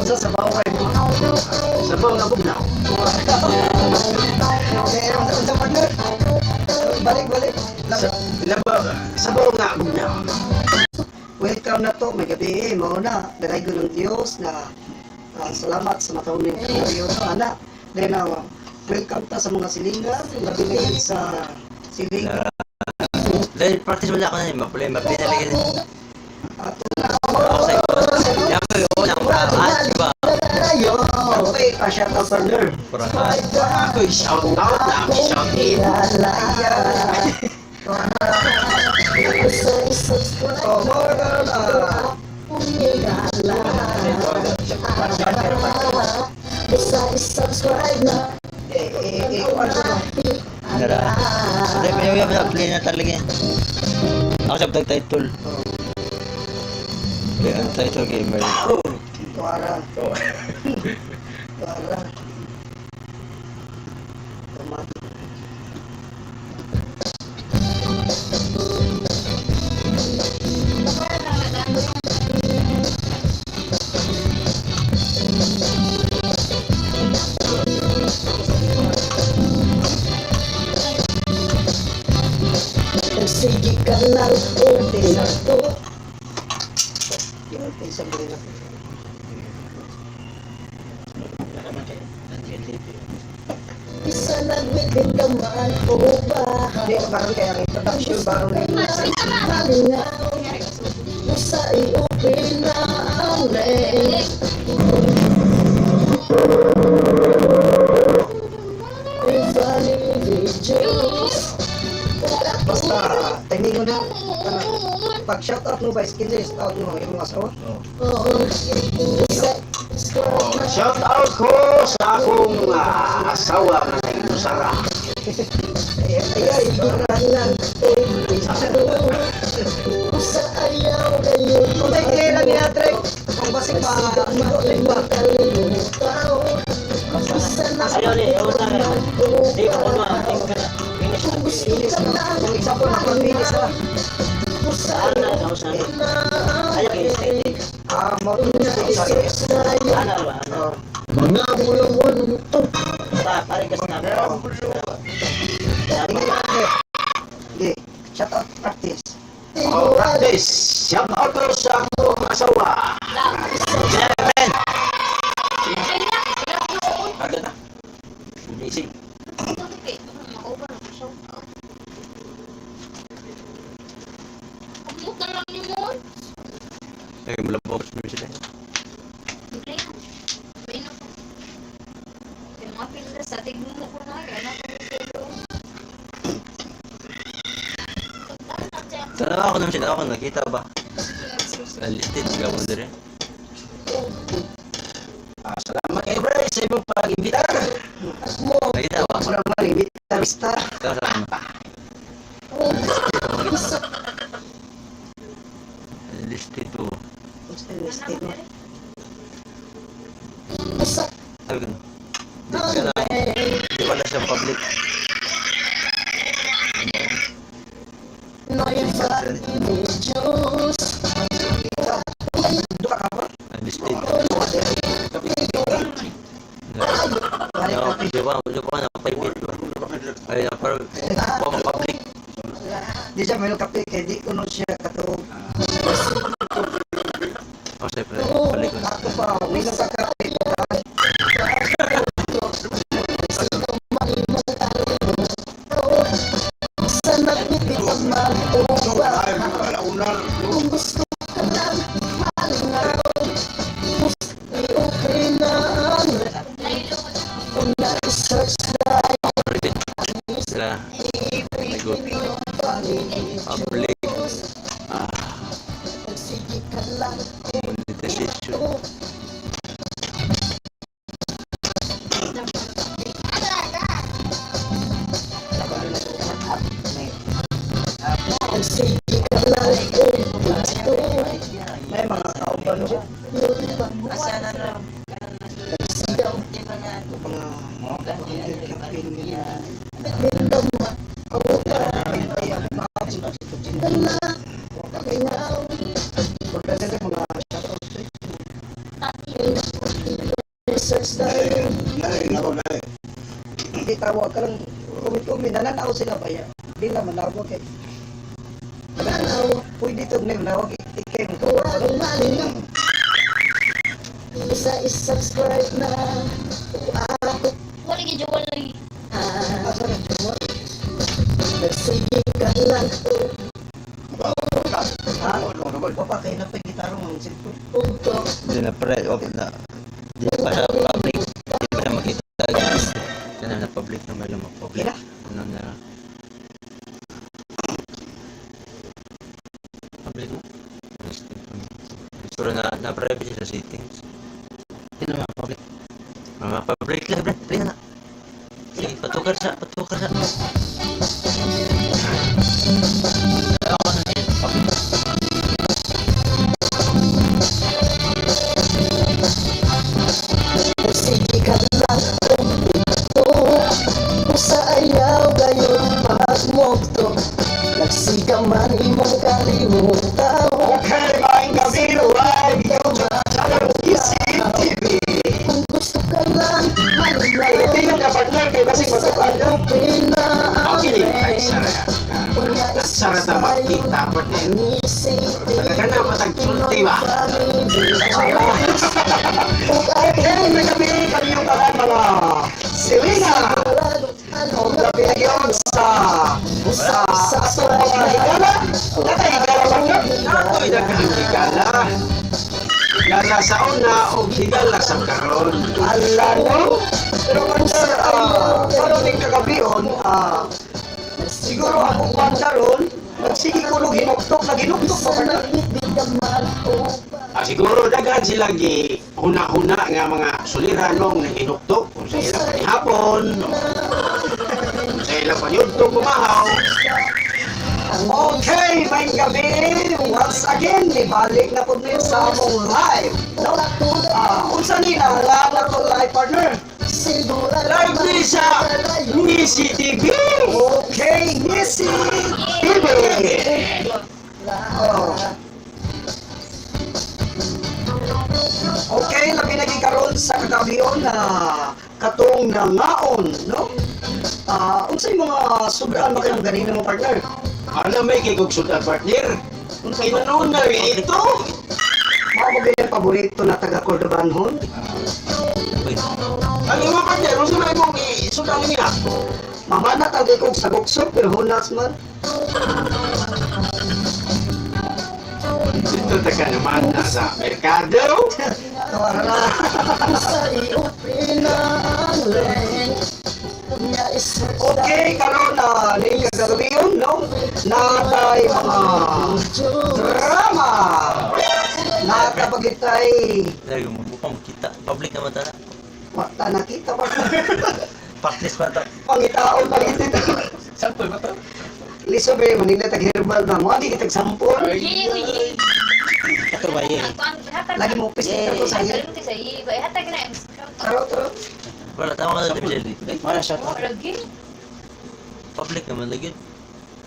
Unsa sabaw kay mo? Sabaw nga bugnaw. Eh, unsa, partner? Balik, balik. Labaw, sabaw nga bugnaw. Welcome na to, may gabi eh, mao na, daraygon ng Dios na salamat sa matawon ning kayo ana. Then welcome ta sa mga silingan, labi na yun sa silingan. Dahil practice wala ako na yun, mapuli, mapuli na lagi. Ato Ako sa ikaw. Yan ko yun, ang at ba? okay, pa shout out, partner. Parang Ako'y shout out na ako shout in. Oh, mo na eh eh eh ano ba? Nara. Hindi, may yung play na talaga yan. Ako sa title. Kaya ang title gamer. Tuara. Tuara. Tomato. Sige ka lang, open na to. Yun, pinsan mo rin ako. Isa nagbitin ka man o ba? Hindi, parang kaya ang introduction, parang Malingaw, sa i-open na ang lane. Funny videos. Basta, timing mo na. Ano, pag shout out mo ba, skin shout out mo, yung mga asawa. Isa Oh, shout out ko sa akong asawa nga si Nusara. Ay, ay, ay, para. Lang open to. Sa ayaw kayo. Kung tayo clear lang niya, Trek. Kung basig pa, ano, ba? Finish na. Kung example, mag-finish na. Ah, mo sorry. Oh, Mga bulawan to. tingin na, Trek. Okay, shout out practice. Oh, practice. Shout out ko sa akong asawa. Men! Agad na. Amazing. Ay, malabaw sa mga sila. Tanawa ako naman sila ako, nakita ba? Alitin, siya ako dire. Ah, salamat kay Bray sa imong pag-imbita. Nakita ba? Wala man, imbita, basta. Tama sa ano. Listed to. Listed mo. Sabi ko na. Di ka na. Di wala siya public. Duka ka ba? Listed. No, di ba na private ba? Ay, na parang pa public. Di siya may kape, kaya di ko nun siya katuog. Ako sa balik ko na. Ako pa, may ka kape. Private. Sila. Nag-go. Public. Ah. Monetization. May mga tao ba no? Mga kape nila. Pagdating mga shout out. dayon. Hindi tawag ka lang, kumi-kumi, nananaw sila ba yan? Hindi na manawag eh. Tanaw, Pwede ito na manawag, ikay mo. o akong malinaw. Isa i-subscribe na o ako. Wala lagi jual lagi. Asa na juwa? Nagsige ka lang o Ha? Papa, kayo na pa gitarong ang cellphone. punto. Hindi na pre, off na. Hindi pa siya public. Hindi pa siya makita. Ano na public na may public. Kira? Ano na. Public mo. Pero na private siya sa settings. Hindi na mga public. Mga public lang, bre. Dali na. Sige, patukar sa, patukar sa. Ako na yan, public. Nagsige ka lang o punto. Usa ayaw gayon pagmugto. Nagsiga man imong kalimutan. Okay, maayong gabi, live YouTube channel ECTV. Kung gusto ka lang malinaw. Ito yung kapartner kay basig Sa matukan. open na Okay, ay sara. Sara ta makita partner. Talaga na matagsulti ba? Okay, may gabi kaniyong tanan mga Selena. O gabi na yun sa atong mga higala. Nakahigala partner. Ako'y daghang higala. Higala sa una o higala sa karon. Ala no? Pero partner, karon ning kagabion, siguro ako kwan karon, nagsige ko nung hinuktok, naghinuktok pa partner. Siguro daghan sila gi huna-huna nga mga suliranong naghinuktok kung sa ilang panihapon, o kung sa ilang panyudto kumahaw. Okay, may gabi. Once again, ibalik na po niyo sa among live. No? Unsa ni na na to live partner? Live ni sa Nisi TV! Okay, Nisi TV. Oh. Okay, labi lagi karon sa kagabion na katong nangaon, no? Unsay mga sudan ba kayong ganina mo partner? Ano may kay kog sudan partner? Unsa ba? Kinanunay ito. Mao ba yung paborito na taga Cordobanhon? Uy, Ang imo partner, unsa may imong sudan niya? Mamana tagay kog saguksok pero hunas man. Dito ta ka naman na sa merkado. Tawara. Okay, karon na ning kagabion, no? Natay mga drama. Natapagitay lagi mo bukang makita. Public naman tana. wata nakita pa. Practice pa to. Pangitaon pangitito. Sample ba to? Liso ba Manila tag herbal ba mo agi kitag sampol. Ye, ye. Ito ba yun? Lagi mo pista ko sa iya. Sa iya, ba hatag na. Taro taro. Wala tama ka na Jelly. Wala siya Oh, lagi. Public naman lagi.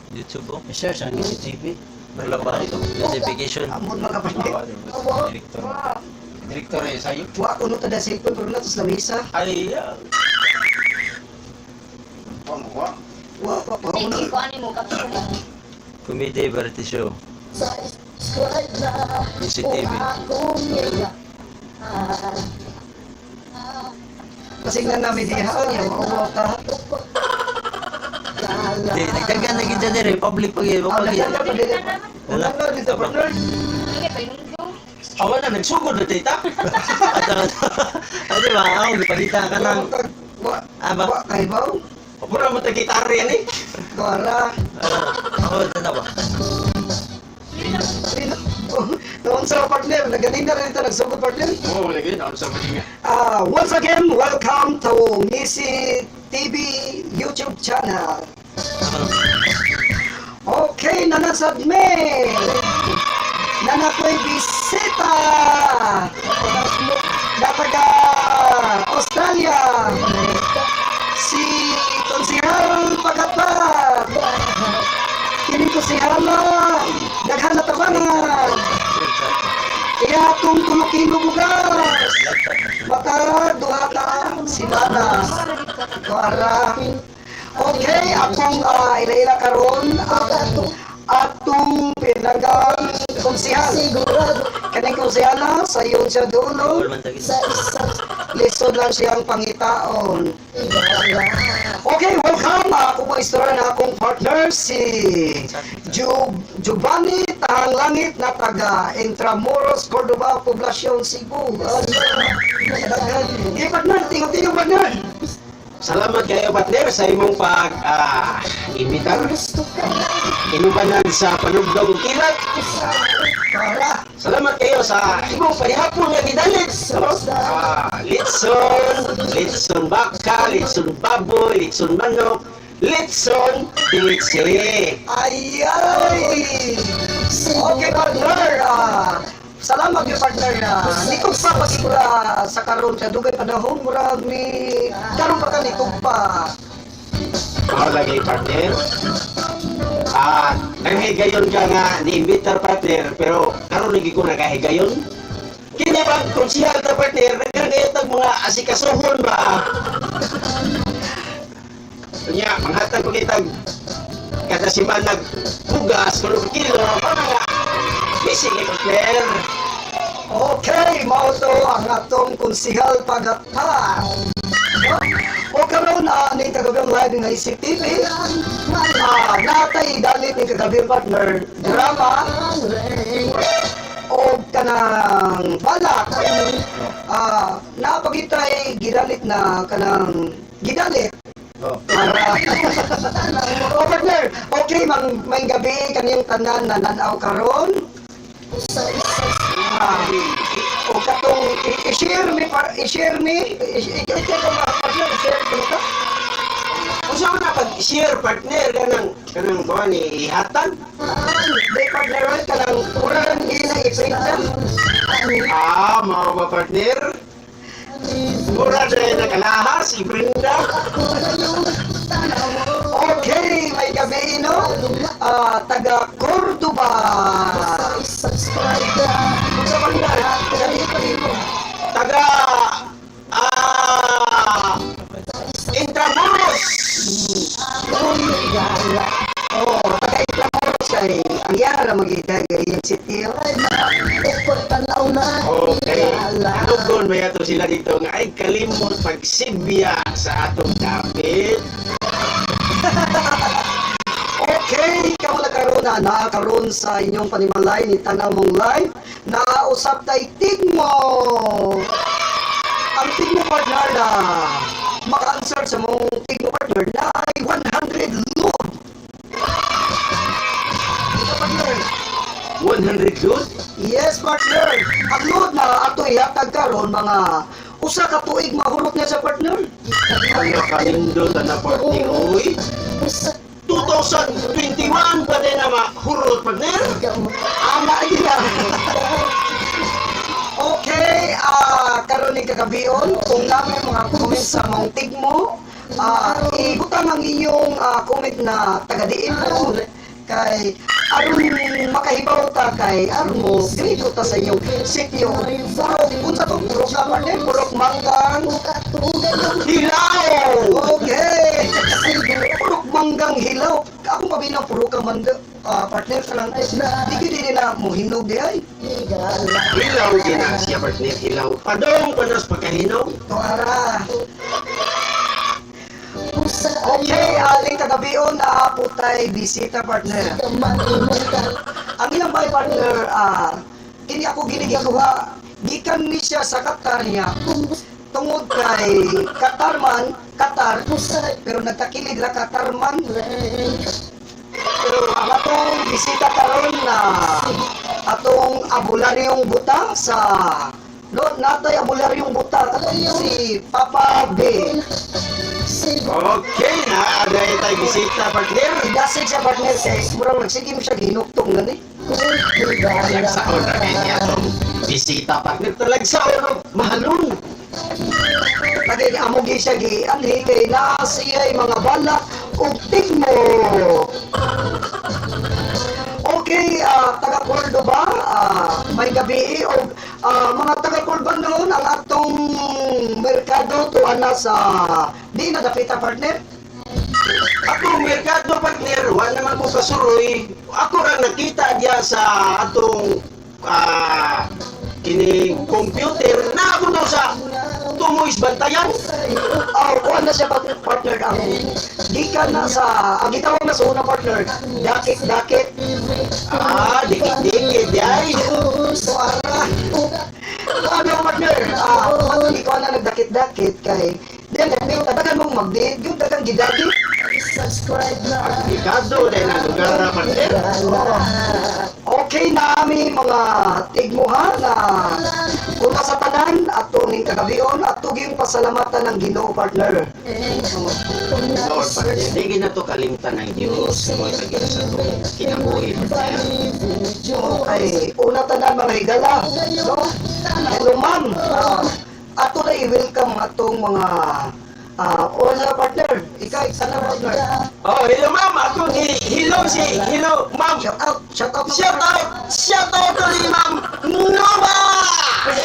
YouTube oh. Share sa CCTV. Wala pa notification. Amon mga kapatid. Direktor. Direktor eh, sa'yo. Wa kuno ta da cellphone pero nato sa lamesa. Ay, Wa pa pa Ay, kuno. ko ani mo kapso mo. Comedy variety show. CCTV. Kasi nga namin diha niya mauwa ka. Di, nagdagan na gid dyan eh. Public pag yun. Ah, Public. nagdagan pa dito. Wala. Wala dito partner. Sige, pa inunggo. Awa na nagsugod na tita. Ato, ato. Ah, di ba? Ako, gipakita ka lang. Wa Ah, ba? wa kay ba? Mura mo ta gitara yan eh. Wala. Ah, ako, ito na ba? Noon sa partner, nagaling na rin ito, nagsugod partner. Oo, lagi na sa mga. Once again, welcome to Missy TV YouTube channel. Ako. Okay, nanasad me! Nanakoy bisita! Nataga Australia! Si Konsihal Pagapat! Kini Konsihala! Daghan na tabangan! Iya atong kulokino bugas! Maka duha ka simana. Kuara. Okay, akong ila-ila karon ang atong pinanggang konsihal. Sigurado Kaning konsihala, sayon siya dulo, Bawal man tagit. sa isang lisod lang siyang pangitaon. higala. Okay, welcome. Ako po istorya na akong partner si Giovanni Tahang Langit na taga Intramuros, Cordoba, Poblacion, Cebu. Okay, partner, tingog-tingog, partner. Salamat kayo, partner, sa imong pag imbitar. Gusto ka Inubanan sa panugdog ug kilat. Para. Salamat kayo sa imong panihapon nga gidalit. No? Litson, litson baka, litson baboy, litson manok, litson dilitsi. Ay, ay! Okay, partner. Salamat yung partner na nikog pa pag sa karon sa dugay panahon murag ni karon pa ka nikog pa. Mao lagi, partner. Nanghigayon ka nga ni imbitar, partner, pero karon lagi ko nagahigayon. Kini ba konsihal ta, partner, daghan kayo tag mga asikasuhon ba? Unya, manghatag ko kitag kada simana bugas, kuno kilo, para nga busy kay partner. Okay, mao to ang atong konsihal pagatpat. O karon ni kagabing live nga ICTV. Natay dalit ni kagabi, partner, drama o kanang balak. Napagitay gidalit na kanang gidalit. Oh. Para oh, partner, okay, mang may gabi kaniyang tanan na nanaw karon. Sa isang O katong i-share mi i-share mi i-share ko mga partner, i-share ko ka. Unsa man na pag-share, partner, kanang kanang kuan ni ihatag? Di, partner, oy, kanang urang ina i-print na. Mao ba, partner? Mura dre nakalahas si Brenda. Okay, may gabi no. Taga Cordoba. Subscribe ka. Sa partner, taga dito dito. Taga Intramuros. Higala. Oh, taga Intramuros kay ang yara magigay yung city. Ukot tanaw na. Okay. Higala. Lugon ba yato sila dito nga ay kalimot pagsibya sa atong dapit. Okay, kamo na karon na nakaroon sa inyong panimalay ni Tanaw Mong Live na usap tay Tigmo. Ang Tigmo, partner, na maka-answer sa mong Tigmo, partner, na ay 100 load. Ito, partner. 100 load. Yes, partner. Ang load na ato ihatag karon mga usa ka tuig mahurot niya sa partner. Ano kalindot na partner oy. Sa 2021 pa din na mahurot, partner. Ama iya. Okay, karon ni kagabion, kung kami mga comment sa mong tigmo, ibutang ang iyong comment na taga-diin mo kay aron makahibaw ta kay aron mo grito ta sa inyong sitio. Purok unsa to, purok na, partner, purok manggang Hilaw. Okay. Purok manggang hilaw. Ako mabinaw purok ka man partner ka lang. Di gyud din na mo hinog di ay. Higala. Hilaw gina siya, partner, hilaw. Padong panas pagkahinaw. Tuara. Sa Okay, aling kagabion na po tay bisita, partner. Ang ilang bay, partner, kini ako ginigaguha gikan ni siya sa Qatar niya. Tungod kay Qatar man, Qatar, pero nagtakilid ra Qatar man. Pero ang atong bisita karon na atong abularyong buta sa no natay abularyong buta katong si Papa B. Okay, na aday tayo bisita, partner. Idasig siya, partner, kay murang nagsige mo siya ginuktong gani. Talagsaon na rin niya itong bisita, partner. Talagsaon o mahalon. Tagay amo gi siya gi anhi kay naa siya'y mga balak ug tigmo. Okay, taga Cordoba, may gabi og mga taga Cordobanon ang atong merkado tuwa na sa di na dapita, partner. Ako merkado, partner, wala naman ko kasuroy. Ako ra nakita diya sa atong kini computer na ako daw sa Tumoy's Bantayan. Oh, kuha na siya, partner, ang gikan na sa ang gitawag na sa una, partner, dakit dakit. Ah, dikit-dikit ay. So ara. Ano, partner? Ah, ano di ko na nagdakit-dakit kay then may tabagan mong magdi, yung dagang gidakit. Subscribe na. Merkado dahil ang lugar na, partner. Okay na ami mga tigmuha na una sa tanan ato ning kagabion ato gyud pasalamatan ng Ginoo, partner. Lord, partner, di na to kalimtan ng Diyos sa mga tagila sa itong kinabuhi, partner. Okay, una tanan mga higala, no? Hello, ma'am. Ato na i-welcome atong mga una, partner. Ikaw isa na, partner. Oh, hello ma'am, ako ni hello si hello ma'am. Shout out, shout out. Shout out, shout out to ni Ma'am Nova.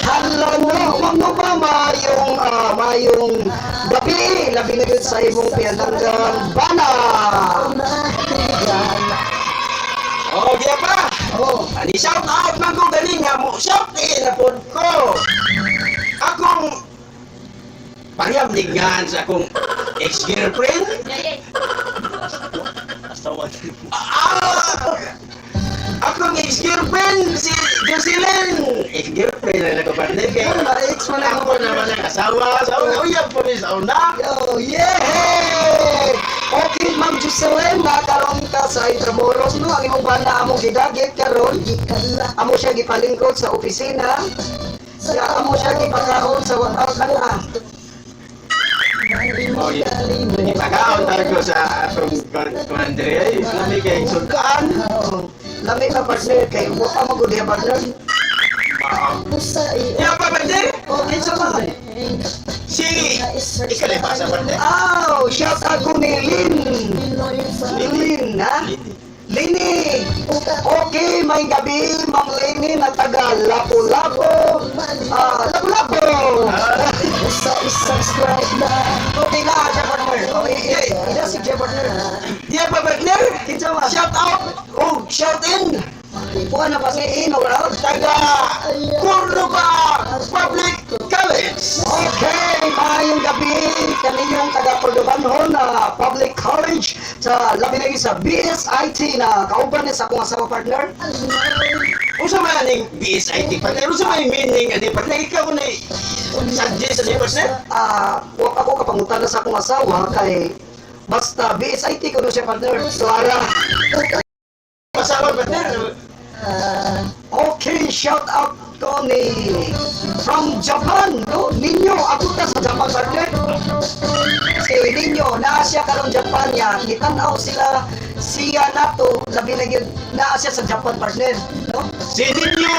Hello, no. Ma'am Nova, mayong gabi, labi na yun sa imong piyananggang bana. Oh, diya pa. Oh, Ani shout out man ko galing nga mo shout in na pod ko. Akong pareham lignan sa akong ex-girlfriend. Yay. Asawa. Ah! Akong ex-girlfriend si Jocelyn. Ex-girlfriend na nako, partner, kay na ex man ako naman ang asawa. Sa una uyab po ni sa una. Oh, yeah! Okay, Ma'am Jocelyn, nakaroon ka sa Intramuros, no? Ang imong bana among gidagit karon. Amo siya gipalingkod sa opisina. Siya amo siya gipakaon sa water kana. Oh, yeah. Ipakaon tayo sa akong commander. Ay, lami kay sudan. Oh, lami ka, partner, kay wa pa magud diha, partner. Ya pa, partner. Okay sa man. Si ikalay sa partner. Oh, shout out ko ni Lynn. Lynn, ha? Lini! Okay, may gabi, Ma'am Lini na taga Lapu-Lapu. Ah, Lapu-Lapu! Subscribe na. Okay na, siya, partner. Okay, eh, si siya, partner. Diya pa, partner. Kinsa man? Shout out oh shout in. Kuha na pa si in or out. Taga Cordoba Public College. Okay, maayong gabi kaniyong taga Cordobanhon na Public College sa labi lagi sa BSIT na kauban ni sa akong asawa, partner. Unsa man ning BSIT, partner? Unsa man yung meaning ani, partner? Ikaw na suggest ani, partner? Ah, wa ako kapangutan na sa akong asawa kay basta BSIT ko siya, partner. So ara. Pasawa, partner. Okay, shout out ko ni from Japan, no? Ninyo, ako ta sa Japan, partner. Si Ninyo, naa siya karon Japan niya, gitan-aw sila siya nato, labi na gyud naa siya sa Japan, partner, no? Si Ninyo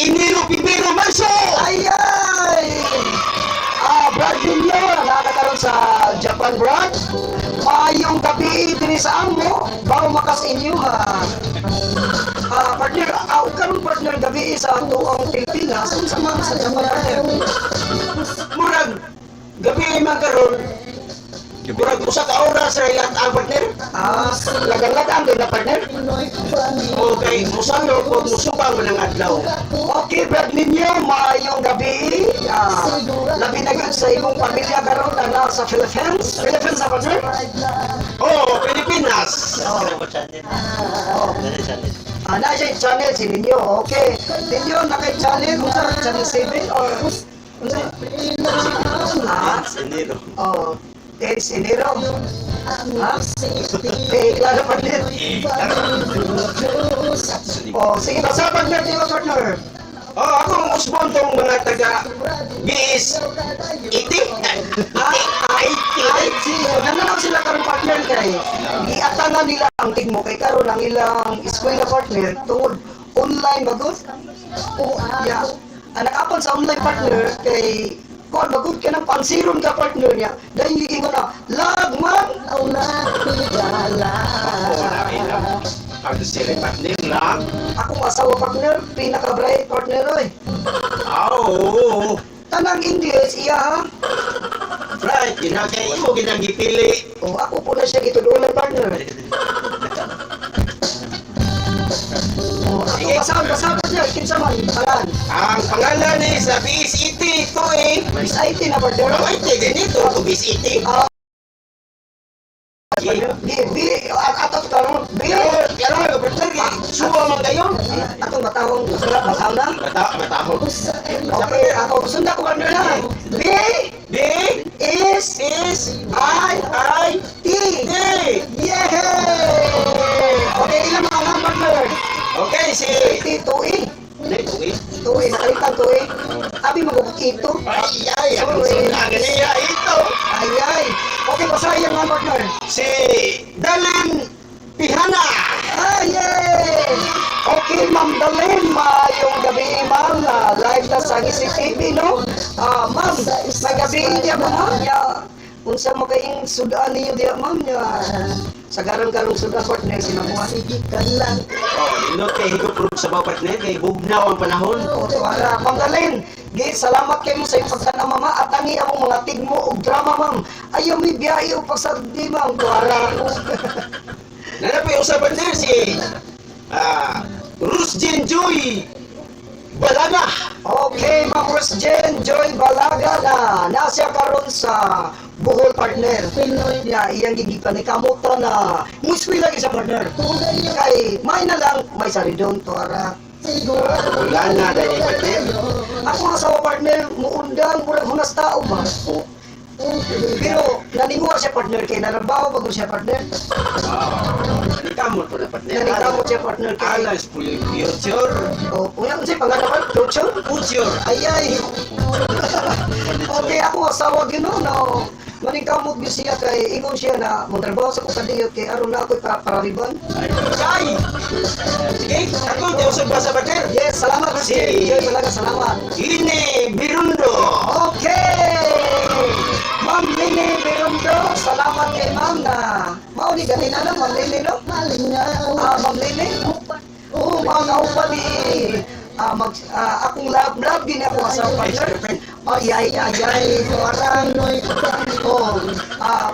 Enero Pibero Marso. Ay ay! Ah, Brad Ninyo, naa ka karon sa Japan, Brad. Maayong gabi dinhi sa amo, bawo makas inyo ha. Ah, partner, karon, partner, gabi sa atoang Pilipinas, unsa man sa Japan, partner? Murag gabi man karon. Murag usa ka oras ra ilat ang, partner. Ah, lagang-lagang din na, partner. Okay, musalo ko musubang man ang adlaw. Okay, Brad ninyo, maayong gabi. Ah, labi na gyud sa imong pamilya karon na nasa Philippines. Philippines na, partner? Oh, Pilipinas. Ano channel? Ano channel? Ah, na siya yung channel si ninyo. Okay. Ninyo na kay channel unsa channel 7 or unsa? Ah, Dance Enero. oh, 10 Enero. Ha? Eh, klaro, partner. Oh, sige, basta, partner, di ba, partner? Oh, akong usbon tong mga taga BS iti. Ah, IT. IT. Nananaw sila karon, partner, kay giatana nila ang tigmo kay karon ang ilang eskwela, partner, tungod online bagod. Yeah. Anak apan sa online, partner, kay kuan bagod ka ng pansiron ka, partner, niya. Dahil giingon na lag man. Oh, Ang sila partner lang. Akong asawa partner, pinaka-bright partner oy. Ah, oo. Tanang English iya ha. Right, ginakay mo ginang gipili. O ako po na siya gitudulan partner. O ako basahan, basahan partner, kinsa man pangalan. Ang pangalan ni sa BSET ito eh. Miss IT na partner. Ang IT ganito, ito BSET. Ah. B, B, at ato karon B. Pero nga partner, suwa man kayo. Atong matahong sarap matahong na. Mata matahong. Okay, ako sunda ko partner na. B B S S I I T. T. Yay! Okay, ilang mga nga partner? Okay, si T, 2E. Ito eh. 2E, nakalitan 2E. Abi magugod ito. Ay, ay, ang sunda ganiya ito. Ay, ay. Okay, basahin mga partner. Si Dalen Pihana. Ay, yay! Okay, Ma'am Dalin, maayong gabi, ma'am. Live na sa Gising TV, no? Ah, ma'am, may gabi niya, ma'am, ha? Ya, unsa mo kayong sudan ninyo diya, ma'am? Ya, sagaran karong sudan partner sinamuan. Sige ka lang. Oh, nindot kay higop rug sa baw partner kay bugnaw ang panahon. O, tuwara. Ma'am Dalin, gi, salamat kayo sa iyong pagtanaw, mama. At tangi among mga tigmo og drama, ma'am. Ayaw may biyahe o pagsardi, ma'am. Tuwara. Nana pa yung usa partner si Rusjin Joy Balaga. Okay, Ma'am Rosjen Joy Balaga na nasa karon sa Bohol partner. Pinoy. Ya, iyang gigipanikamutan na muskwila gyud sa partner. Kay may na lang may saridon to ara. Sigurado. Wala na dahil partner. Ako nga sa partner muundang murag hunas tao ba. Pero naninguha siya partner kay narabaho bago siya partner. Nanikamot po na partner. Nanikamot siya partner kay Alas po yung future. Oh, unya unsay pangalan future? Future. Ay ay. Okay, ako asawa gyud no, no. Maningkamot gyud siya kay ingon siya na motrabaho sa kukadiyot kay aron na ako'y parariban. Ay! Sige, ako di usap ba sa partner? Yes, salamat Si- si Joy Balaga, salamat. Ine Birundo. Okay! Ma'am Lini Birundo, salamat kay ma'am na mao ni ganina na Ma'am Lini no? Malingaw. Ah, Ma'am Lini. Oo, mga kaupa ni mag, akong love love gini ako asawa partner. Ay ay ay ay, parang oh,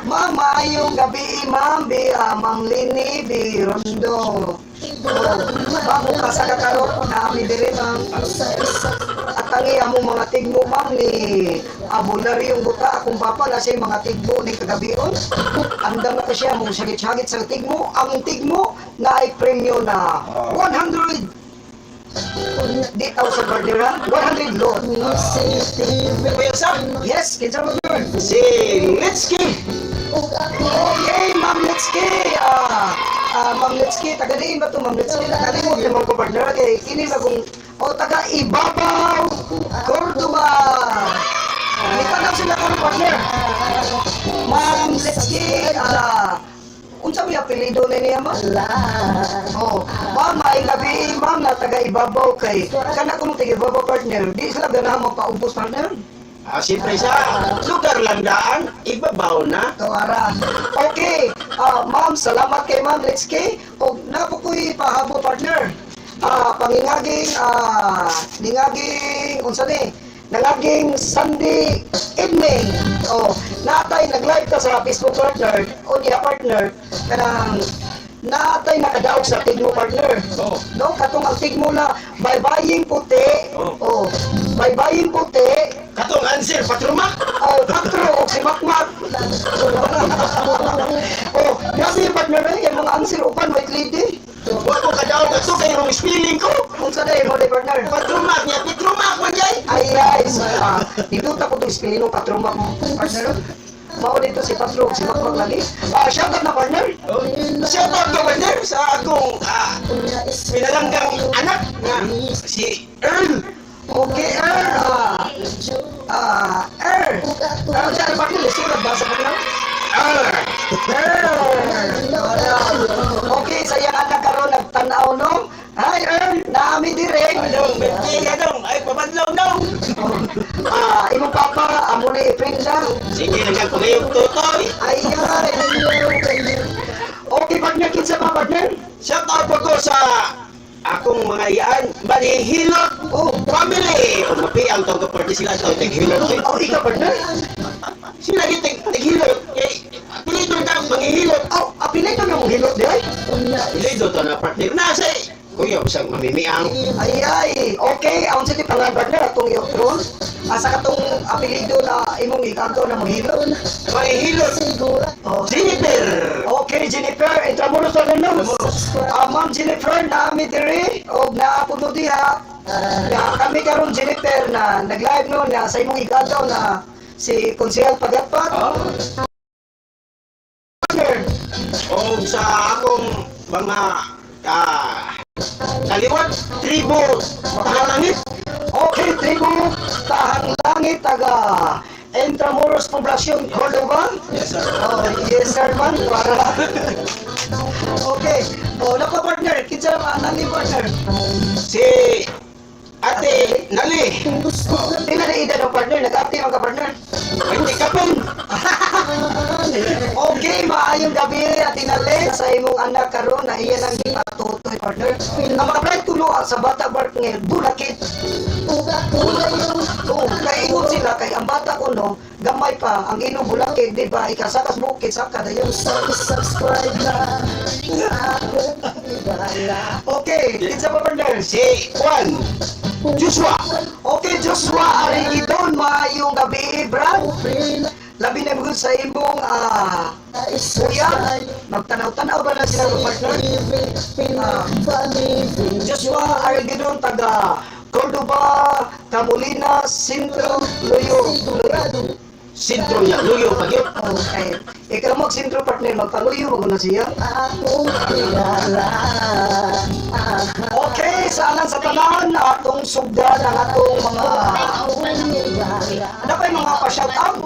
ma'am, maayong gabi, ma'am, bi, Ma'am Lini Birundo. Oh, ma'am, ka sa kakarot na ami diri, ma'am. Sa isa. At tangi among mga tigmo, ma'am, ni Abulari yung buta. Akong papa na siya mga tigmo ni kagabion. Andam na ko siya, mong sagit-sagit sa tigmo. Ang tigmo na ay premyo na 100 di thousand partner, ha? 100 lot. CCTV. May usap? Yes, kinsa mo yun? Si Mitski. Ug ako. Okay, Ma'am Litski. Ma'am Litski, taga diin ba to, Ma'am Litski? Nakalimot naman ko partner. Kay kini ba kung o taga Ibabaw, Cordoba. Nitanaw sila karon partner. Ma'am Litski, unsa may apelyido ni niya, ma'am? Oh, ma'am, ay labi, ma'am, na taga Ibabaw kay kana kung taga Ibabaw partner, di sila ganahan magpaubos partner. Ah, siyempre sa lugar lang daan, ibabaw na. Tawara. Okay. Ma'am, salamat kay Ma'am Let's K. Og napo ko'y pahabo partner. Pangingaging ningaging unsa ni? Nangaging Sunday evening. Oh, natay nag-live ta sa Facebook partner, o niya partner kanang naatay nakadaog sa tigmo partner. Oh. No, katong ang tigmo na baybaying puti. Oh. Oh, baybaying puti. Katong answer, patruma. Oh, patro og si Makmak. Oh, grabe yung partner eh, yung mga answer upan white lady. Wa ko kadaog ato kay rong spelling ko. Unsa day mo day partner? Patrumak niya, Petrumak man jay. Ay ay, niduta ko tong spelling patrumak mo partner. Mao dito si Patro og si Makmak lagi. Shout out na partner. Shout out ko partner sa akong pinalanggang anak nga si Earl. Okay, Er. Er. Ano siya partner? Surat ba sa partner? Earl. Er. Okay, sa iyang anak karon nagtan-aw no. Hi Earl, naami dire. Adong, birthday adong, ay pabadlaw dong. Imong papa amo ni Prinza. Sige lang ko ngayong tutoy. Ay, ay. Okay, partner, kinsa pa, partner? Shout out po ko sa akong mga iyaan, Manihilot Oh, family. O mapiang tong kaparti sila tong tighilot. Eh. Oh, ikaw, partner? Sila gi tighilot. Kay pilido ta manghihilot. Oh, apilay ka na mong hilot di ay? Pilido to na partner. Na sa kuya usang mamimiang. Ay, ay. Okay, ang sa ti pangalan, partner, atong i-upload. Asa katong apelido na imong ikanto na maghilot? Manghihilot. Oh. Jennifer. Okay, Jennifer, Intramuros na no? Ah, Ma'am Jennifer, naami diri og naapod mo diha. Na kami karon, Jennifer, na nag-live no na sa imong igadlaw na si Konsehal Pagatpat. Oh. Partner. O sa akong mga kaliwat tribo Tahalangit. Okay, tribo Tahang Langit taga Intramuros Poblacion, Cordova. Yes, sir. Oh, yes sir man, para. Okay. Oh, nako partner, kinsa man nani, partner? Si Ate Nali. Pila na edad ang partner, nag-ate man ka, partner. Hindi kapon. Okay, maayong gabi, Ate Nale, sa imong anak karon na iya nang gipatutoy, partner. Ang mga bright kuno sa bata partner, bulakit. Oh, kay ingon sila kay ang bata kuno gamay pa ang inom bulakit, di ba? Ikasakas bukid saka dayon. Subscribe na akong higala. Okay, kinsa pa, partner? Si Juan Joshua. Okay, Joshua Arigidon, maayong gabi, Brad. Free na Labi na mo sa imong kuya, isubscribe. Magtanaw-tanaw ba na sila ng partner? TV Pinoy Family. Joshua Arigidon taga Cordoba, Camolina, Sintro, Luyo. Sigurado Sintro niya Luyo pagyot. Okay. Ikaw mo sintro, partner, magpaluyo mo na siya. akong higala. Okay, sa anan sa tanan atong sugdan ang atong mga Akong higala. ano pa yung mga pa-shout out?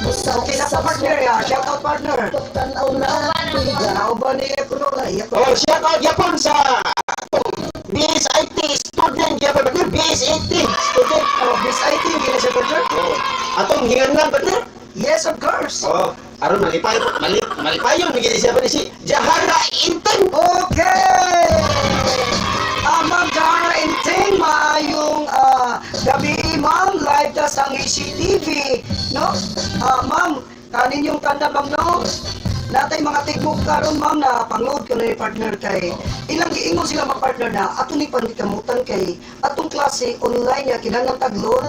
Okay na pa, partner ya. Shout out, partner. Tanaw na higala. Nauba niya kuno na iya ko. Oh, shout out yapon sa atong BSIT student gyapon, partner, BSIT student. Oh, Miss IT gina siya, partner. Oh, atong hinganlan, partner. Yes, of course. Oh, aron malipay malipayon gid siya pa ni si Jahara Inten. Okay! Ma'am Jara Inting, maayong gabi, ma'am. Live ta sa TV, no? Ma'am, kanin yung tanda, ma'am, no? Natay mga tigmok karon, ma'am, na pangload ko na ni partner kay ilang giingon sila mga partner na ato ni panikamutan kay atong klase online niya kinahanglan tag load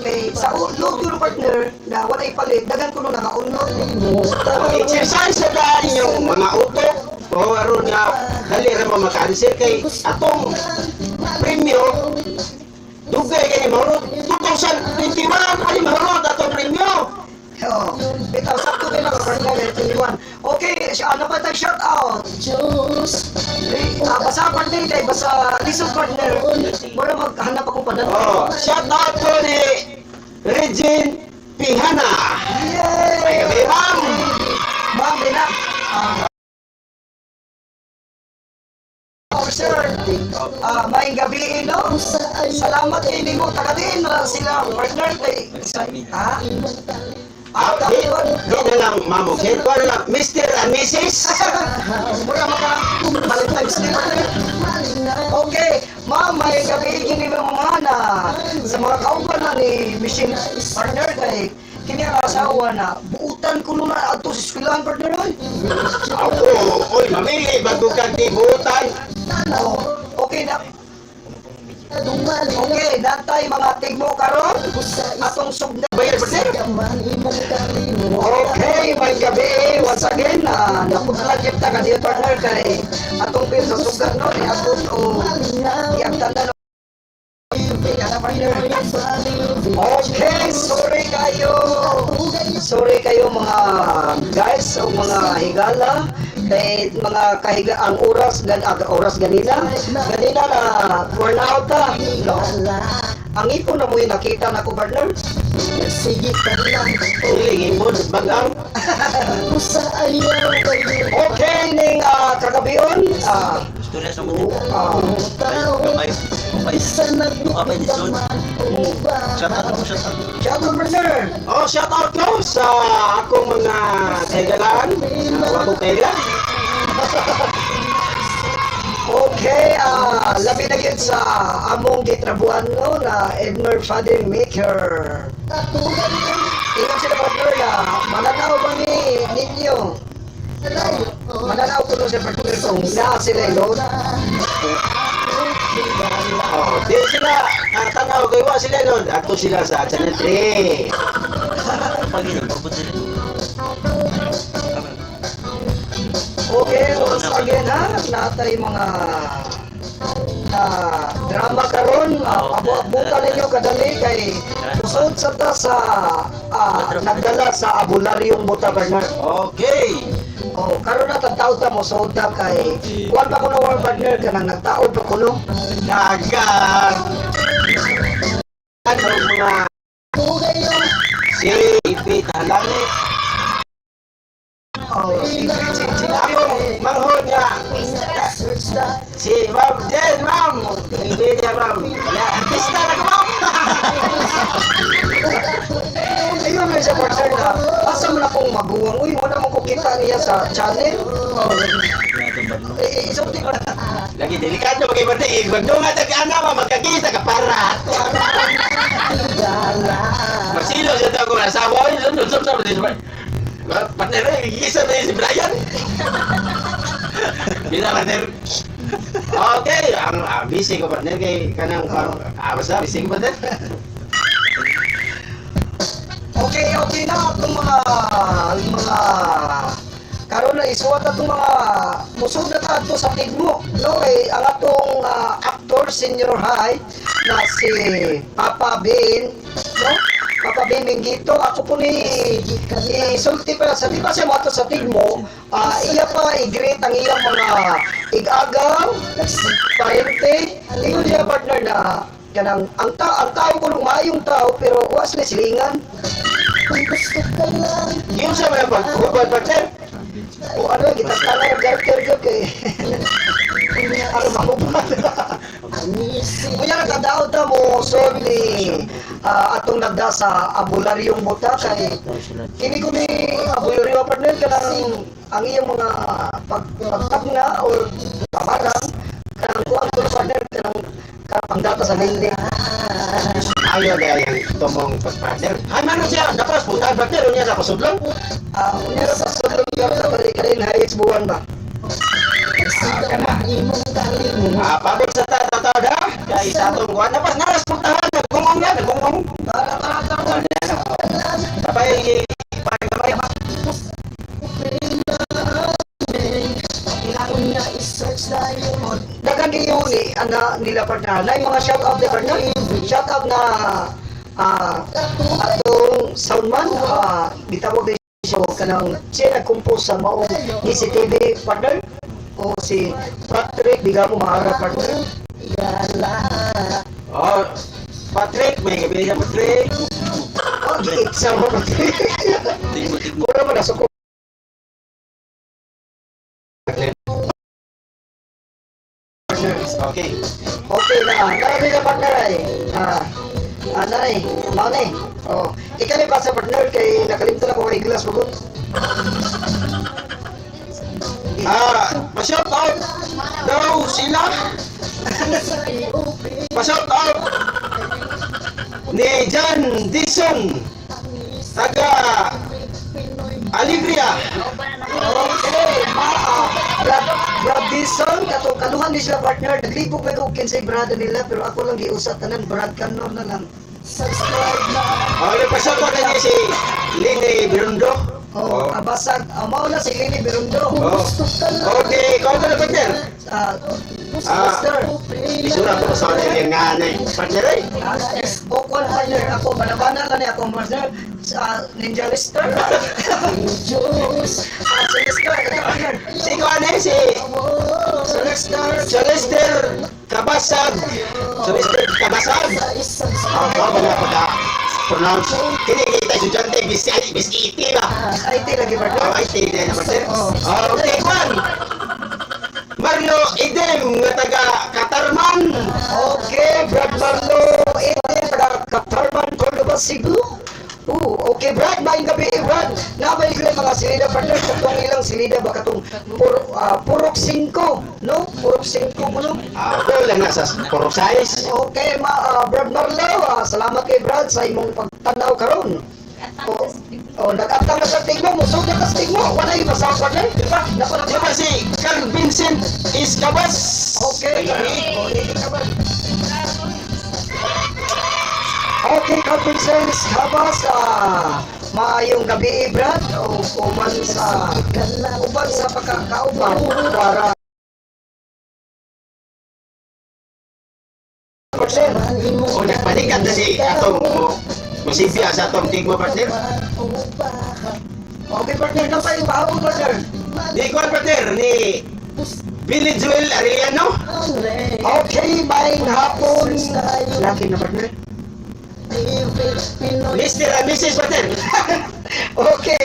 kay sa load ko ng partner na walay palit dagan ko na nga unload. Oh, exercise sa daan yung mga utok. Oh, aron nga dali ra mo maka-answer kay atong premyo dugay kay mahurot 2021 pa ni mahurot atong premyo. Oh, bitaw sakto kay mga partner kay 21. Okay, siya ano pa tayo shout out? Diyos. Basta partner kay basta lisod, partner. Mura maghanap akong panan. Oh, shout out ko ni Regine Pihana. Yay! May gabi, ma'am. Ma'am, di na. Oh, sir. May gabi, no? Salamat kay nimo. Taga diin na sila partner kay ha? Di, di na lang, ma'am, okay? Kuha na lang, Mr. and Mrs. Mura maka Valentine's Day, partner. Okay, ma'am, may gabi gini mga na sa mga kauban na ni Michelle, partner, kay kini ang asawa na buutan ko na adto sa eskwelahan, partner, oy. Ako, oy, mamili, bago ka tibutan. Oh, okay na. Okay, natay mga tigmo karon atong sugdan. Bayad, partner. Okay, may gabi once again na napudla gyud ta kaniya, partner, kay atong pil sa sugat no ni abot o iabtan na no. Partner. Okay, sorry kayo. Sorry kayo mga guys o mga higala kay mga kahiga ang oras gan oras ganina ganina na burn out ta. No? Ang ipon na mo yung nakita na ko, partner. Sige ka lang. Hiling ipon, bagang. Sa ayaw kayo. Okay ning kagabion Gusto na sa mga. Tao. Kamay. Kamay. Isa Kamay ni Son. nagbidaman o ba? Shout out mo, shout out. Shout out, partner. Oh, shout out ko sa akong mga kaigalaan. Wa ko kaila. Okay, labi na gyud sa among gitrabuhan, no, na Edmer Faden Maker. Ingon sila, partner, na mananaw ba ni ninyo? Mananaw ko no sa partner kung naa sila load. Oh, di sila ang tanaw kay wa sila nun. Ato sila sa Channel 3. Pag ina, pabot sila. Okay, once again ha, natay mga drama karon, abo-abutan ninyo kadali kay usod sa ta sa nagdala sa abularyong buta, partner. Okay. Oh, karon na tagtaod ta mo suod ta kay kuan pa kuno war, partner, kanang nagtaod pa kuno. Dagan. Ano mga si Ipi Tahalangit. Oh, si Ako, manghod nga. Si Ma'am Jen, ma'am. Hindi niya, ma'am. Ya, artista na ka, ma'am. Ayun na siya, partner, na asa man akong maguwang. Uy, wala mo ko kita niya sa channel. Oh, eh, isulti ko na. Lagi delikado kay Barte. Magdunga tag ana ma magkakita ka para. Masilo sa tao kung asawa. Oy, sunod sunod sunod. Partner, eh, gigisa na yun si Brian. Bisa, partner. Okay, ang busy ko, partner, kay kanang basta busy ko, partner. Okay, okay na atong mga karon na isuwat atong mga musod na ta adto sa Tigmo, no, kay ang atong actor senior high na si Papa Ben, no, Papa Ben Mingito, ako po ni isulti pa sa di ba siya mo ato sa Tigmo, iya pa i-greet ang iyang mga igagaw parente. Ingon siya, partner, na kanang ang tao ko maayong tao pero wa sila silingan. Yung sa mga pag-ubad, partner. O ano, gitatala ng garter ko kay ano mahubad. Kunya nagkadaot ta mo so ni atong nagda sa abularyong buta kay kini ko ni abularyo, partner, kanang ang iyong mga pagtagna or tamarang kanang kuan ko, partner, kanang pangdata sa lindi. Ayaw na yung tumong partner. Ay, mano siya, dapat punta partner, unya sa pasudlong. Unya sa sudlong ka sa balik rin buwan ba? Kana. Pabot sa tatataw da. Kay sa atong kuan dapat naras puntahan nagungong na nagungong. Tara, tara, tara. Tapay pagkamay. Dagan kayo ni ana nila, partner. Na mga shout out ni partner. Shout out na atong soundman, gitawag din siya kanang siya nag-compose sa maong ECTV, partner, o si Patrick Bigamo Mahara, partner. Oh, Patrick, may gabi na Patrick. Oh, giitsa mo, Patrick. Tigmo, tigmo. Mura man nasa ko. Okay. Okay na. Tara ka, partner, ay. Ano eh, mao na eh. Oh, ikaw ni pa sa partner kay nakalimtan ako kay glass magut. Pa-shout out daw sila. Pa-shout out ni John Dison taga Alegria. Okay, ma Brad, Brad Dison, katong kaluhan ni sila, partner, naglipok pa ko kinsay brother nila pero ako lang giusa tanan Brad Kanor na lang. Okay, pa-shout out na niya si Lene Birundo. Oh, abasag, mao na si Lini Berundo. Oh. Okay, ikaw na partner. Sister. Isura ko sa yung nanay. Partner ay. O kwan, partner, ako banabana lang ni ako partner sa Ninja Lister. Si Lister, ikaw, partner. Si ikaw ano si Si Lister. Celester Kabasag. Celester Kabasag. Ako ba na pagka pronounce? Kini kita estudyante bisi ay bisi iti ba? IT lagi, partner. Oh, IT din na partner. Okay, Kwan. Mario Idem nga taga Katarman. Okay, Brad Marlo, Eden, taga Katarman, Cordova, Cebu. Oh, okay, Brad, maayong gabi, eh, Brad. Nabay ko yung mga silida, partner, katong ilang silida ba katong purok 5, no? Purok 5 kuno. Ah, go lang na sa Purok 6. Okay, ma Brad Marlo, salamat kay Brad sa imong pagtanaw karon. Oh, oh, nag-atang na sa tigmo, musog na ka sa tigmo. Wala yung masawa partner. Di ba? Nako na Di ba si Carl Vincent Escabas? Okay. Okay, Carl Vincent Escabas, maayong gabi, Brad, o uban sa pagkakauban para partner. O nagpalikat na si atong musibya sa atong tigmo partner. Okay, partner, na pa yung pahabol, partner. Ni Juan partner ni Billy Joel Arellano. Okay, maayong hapon. Laki na, partner. Mr. and Mrs. partner. Okay.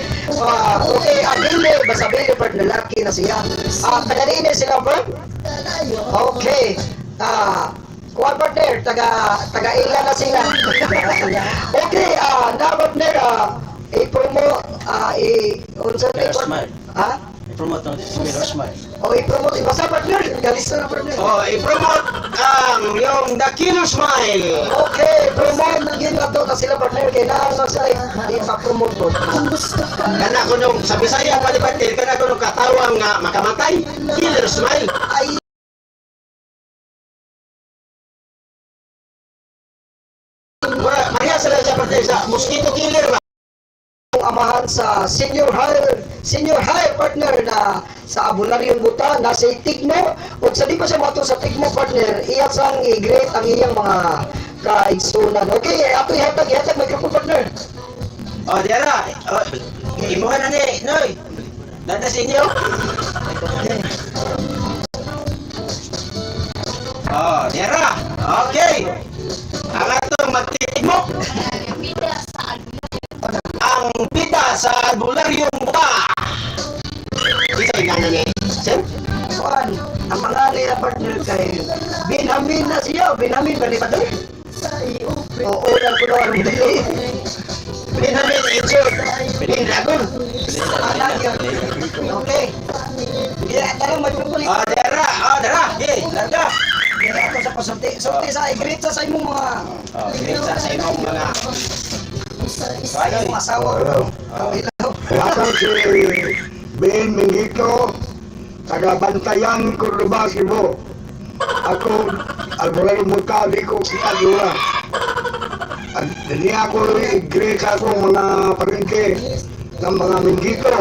Okay, Abile, basta Abile, partner, laki na siya. Taga dinhi sila, bro? Okay. Kuan partner, taga taga ila na sila. Okay, na partner, i-promote i unsa ni Killer Smile. Ha? I-promote ng Killer Smile. O i-promote ibasa partner, galis na partner. O i-promote ang yung The Killer Smile. Okay, promote na gyud ato na sila partner kay naa man sila ipa-promote po. Kana ko nung sa Bisaya pa ni partner, kana ko nung katawang nga makamatay. Killer Smile. Ay. Mura, Maria sila sa partner sa mosquito killer ba? Amahan sa senior high partner na sa Abularyong Buta na sa Tigmo ug sa di pa siya moadto sa Tigmo partner, iya sang i-greet ang iyang mga kaigsunan. Okay, ato ihatag ihatag microphone partner. O, diara. O, imuha na ni, Noy. Dada sa inyo. O, diara. Okay. Ang atong magtitigmok, Bida sa albularyo. ang bida sa albularyong buta. Isa yung nana ni, sir? Kuan, ang mga niya partner kay Benjamin na siya, Benjamin ba ni partner? Oo, lang kuno ang dili. Benjamin Angel. Ben Dragon. Anak yun. Okay. Yeah, tarong microphone. O, diara. O, diara. Okay, larga. Yeah, ato sa pasulti. Sulti sa i-greet sa imong mga O, sa sa imong mga. sa imong asawa. Oh, ilaw. Ako si Ben Mingito, taga Bantayan, Cordoba, Cebu. Ako, Albolaro Muta, di ko kita dura. At di ako i-greet ako mga parente ng mga Mingito.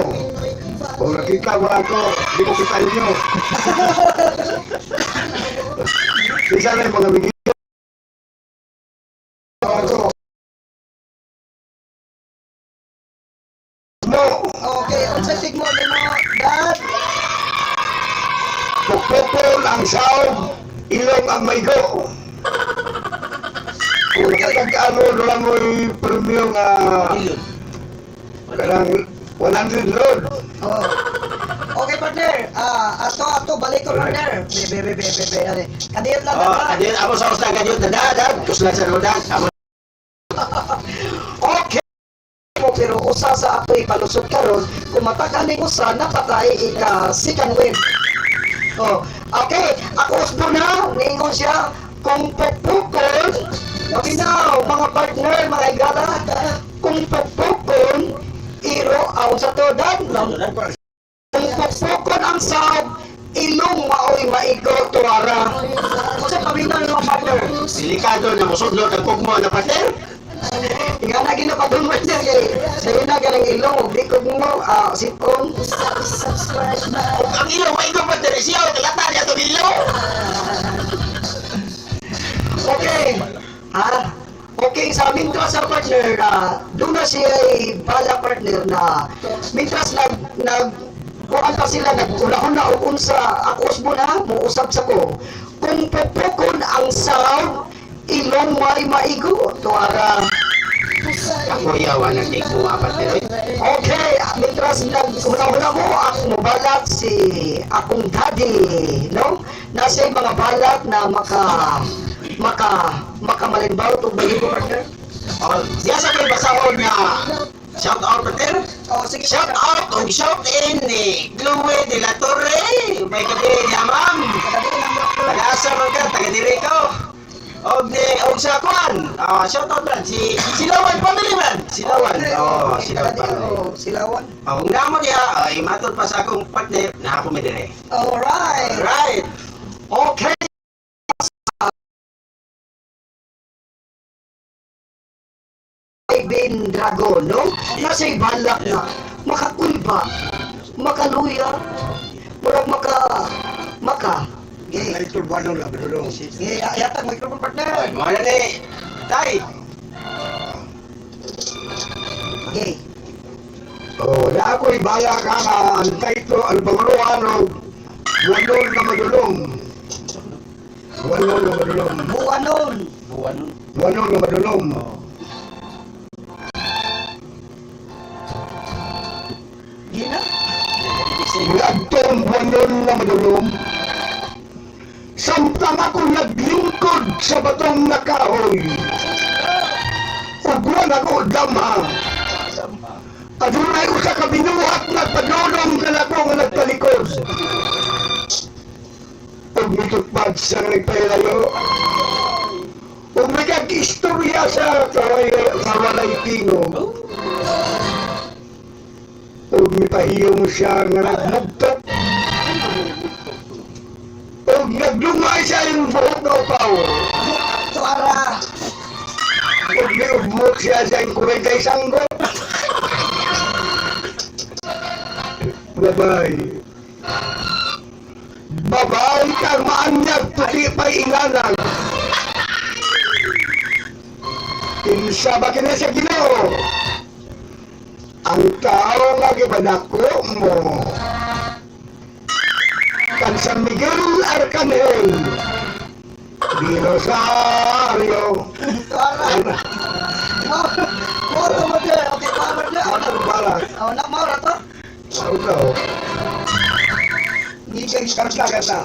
Kung nakita mo ako, di ko kita ninyo. Isa na yung mga Mingito. Ako. No! Okay, unsa tigmo nimo, Dad? Pupupol ang saog, ilong ang maigo. Kung nakatag-ano lang mo'y premyo nga kanang 100 load. Oh. Okay, partner. Ato ato balik ko partner. Be be be be be. Be. Ane. Kadiyot lang O, ba? kadiyot. Amo sa usang kadiyot. Dada, dad. Kuslan sa rodan. Amo. Okay. Mo pero usa sa ato ipalusot karon kung matakan ning usa napatay ika second wave. Oh, okay. Ako usbo na niingon siya kung pupukon, mabinaw mga partner, mga igala, kung pupukon iro aw sa to dan. Kung pupukon ang saog, ilong maoy maigo tuara. Unsa paminaw mga partner? Delikado na musudlot ang kugmo na partner. Nga na ginapadung partner kay sayo na ganang ilong ug di ko mo sipon. Kung ang ilong maigo partner, siya kalata niya itong ilong. Okay. Ha? Okay, sa mintras sa partner, doon na siya ay bala partner na mintras nag nag kuan pa sila nag-una-una og unsa ako usbo na muusab sa ko kung pupukon ang saw ilong may maigo tuara. Ako yawa ng tigmo partner. Okay, mintras nag-una-una mo ako mobalat si akong daddy, no? Nasa yung mga balat na maka maka makamalimbaw og bayo partner. O, siya sa ko'y basahon nga Shout out, partner. Oh, sige. Shout out o shout in ni Chloe de la Torre. May gabi niya, ma'am. Kagabi ng doctor. Taga-asa man ka, taga diri ko. Og ni og sa kuan. Ah, shout out brad si Silawan family brad. Silawan. Oh, Silawan family. Oh, Silawan. Oh, kung namo diha, ay matod pa sa akong partner na ako mi dire. Alright. Right. Okay. Ben Dragon, no? Nasa balak na makakulba, makaluya, murag maka maka. Gay. Ay, turbano lang, dulong. Gay, yatag microphone partner. Ay, mo na ni. Tay. Gay. Oh, na ako'y bala ka nga ang title, ang pangaluan og Wanon na madulong. Wanon na madulong. Buwanon. Buwan nun. Wanon na madulong. Gina. Ngadtong wanon na madulong. Samtang ako naglingkod sa batong nakahoy. Ug wala ko dama. Adunay usa ka binuhat nagpadulong kanako nga nagtalikod. Ug mitutpad sa nagpahilayo. Ug nagag-istorya sa kawalay pino. Ug mipahiyong siya nga nagmugtot. Ug naglungay sa iyong buhok na upaw. Tuara. Ug miugmok siya sa iyong kurentay sanggot. Babay. Babay kang maanyag puti pa'y inanag. Kinsa ba kini sa Ginoo? Ang tao nga gipadako mo. Kan San Miguel Arcangel. Di Rosario. Tuara. Mo mo to mo Okay, pa partner. Ano balak? Oh, na mo ra to. Ano to? Kanta kanta.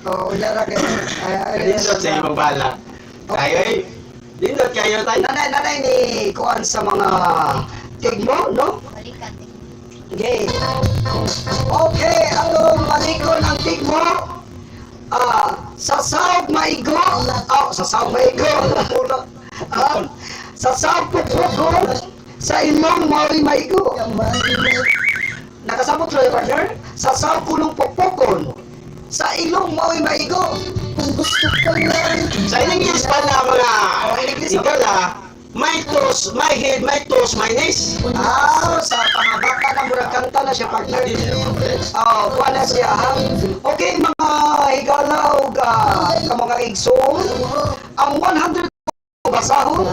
Oh, wala ra kay. Ay, ay, Nindot sa imong bala. Tayo ay. Nindot kayo tay. Nanay, nanay ni kuan sa mga tigmo, no? Balikan. Okay. Okay, atong malikon ang tigmo. Ah, sa saog maigo. Oh, sa saog maigo. Ah, sa saog pukpukon, sa ilong mao'y maigo. Nakasabot sa partner? Sa saog kunong pukpukon, sa ilong mao'y maigo. Kung gusto ka lang Sa English pa na mga Oh, in English. higala, my toes, my head, my toes, my knees. Ah, sa pangabata na murag kanta na siya partner. Oh, kuha na siya ha. Okay mga higala ug ka mga igsoon, ang 100 basahon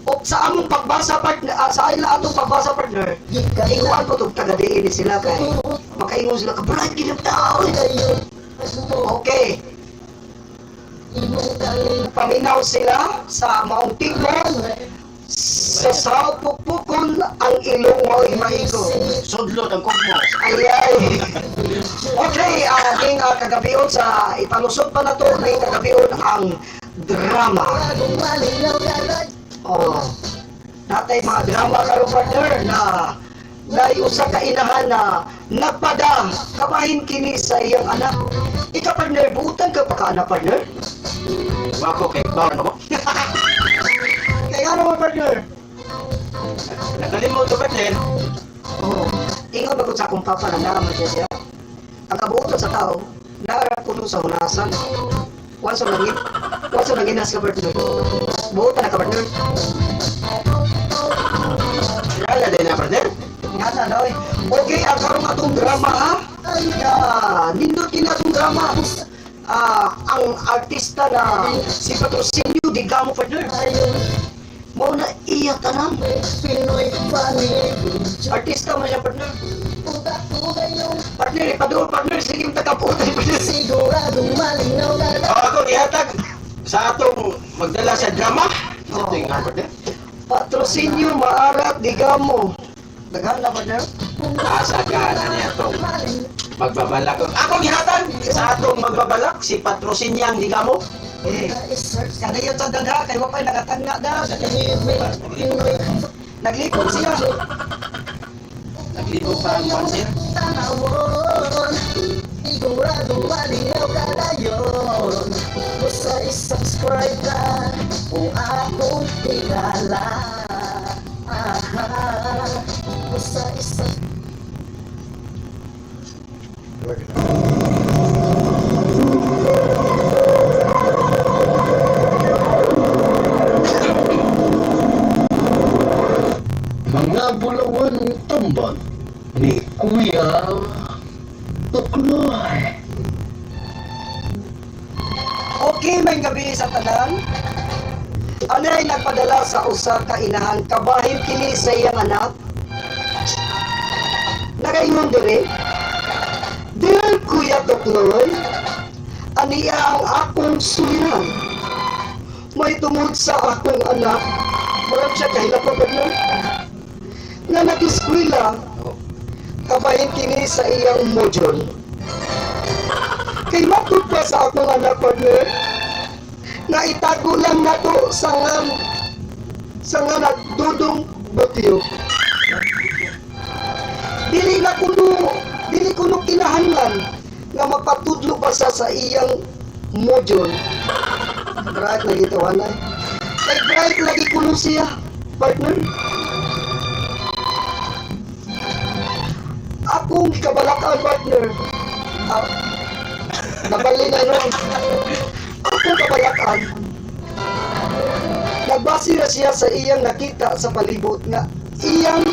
o sa among pagbasa partner, sa ila atong pagbasa partner. Ikuan ko tug taga diin ni sila kay makaingon sila ka brad gid ang tao. Okay, paminaw sila sa maong tigmo sa saw pukpukon ang ilong mo'y maigo. Sudlot ang kugmo. Ay, ay. Okay, ning kagabion sa ipalusot pa na to, ning kagabion ang drama. Oh. Natay mga drama karon partner na nay usa ka inahan na nagpada kabahin kini sa iyang anak. Ika partner, buutan ka pa ka anak partner? Wako kay bawon mo. Kaya ano mo partner? Nakalimot to partner. Oo. Ingon ba sa akong papa na naraman siya siya? Ang kabuutan sa tao, naarap kuno sa hunasan. Once sa langit, once sa langinas ka partner. Buutan na ka partner. Lala din na partner. Nga na daw eh. Okay, ang karong atong drama ha? Yeah, nindot kini atong drama. Ah, ang artista na si Patrocinio Digamo partner. Mao na iya tanan. Pinoy family Artista man siya partner. Puta ko kayong Partner, ipaduol partner sige tagaputan partner. Siguradong malinaw na O ako gihatag sa atong magdala sa drama. Sa ito yung partner. Patrocinio Maarat Digamo. Daghan na partner. Asa ka na niya atong magbabalak. Ako gihatag sa atong magbabalak si Patrosinyang Digamo. Eh, kadayon sa dagha kay wa pay nagatagna da. Pinoy. Naglipong siya. Naglibog pa ang kwan, sir. Tanawon, sigurado malinaw ka dayon. Basta i-subscribe ka kung akong tingala. Basta i Mga bulawan tambal ni Kuya Tukloy. Okay, may gabi sa tanan. Anay nagpadala sa usa ka inahan kabahin kini sa iyang anak. Nagaingon diri. Dear Kuya Tukloy, aniya ang akong suliran. May tungod sa akong anak, murag siya kahilapot na nga nag-eskwela, kabahin kini sa iyang module. Kay matod pa sa akong anak, partner, na itago lang nato sa nga nagdudong butiyo. Dili kuno kinahanglan nga magpatudlo pa sa iyang module. Bright lagi to anay. Kay bright lagi kuno siya, partner. Akong kabalakan, partner. Ah, nabali na noon. Akong kabalakan. Nagbase na siya sa iyang nakita sa palibot nga iyang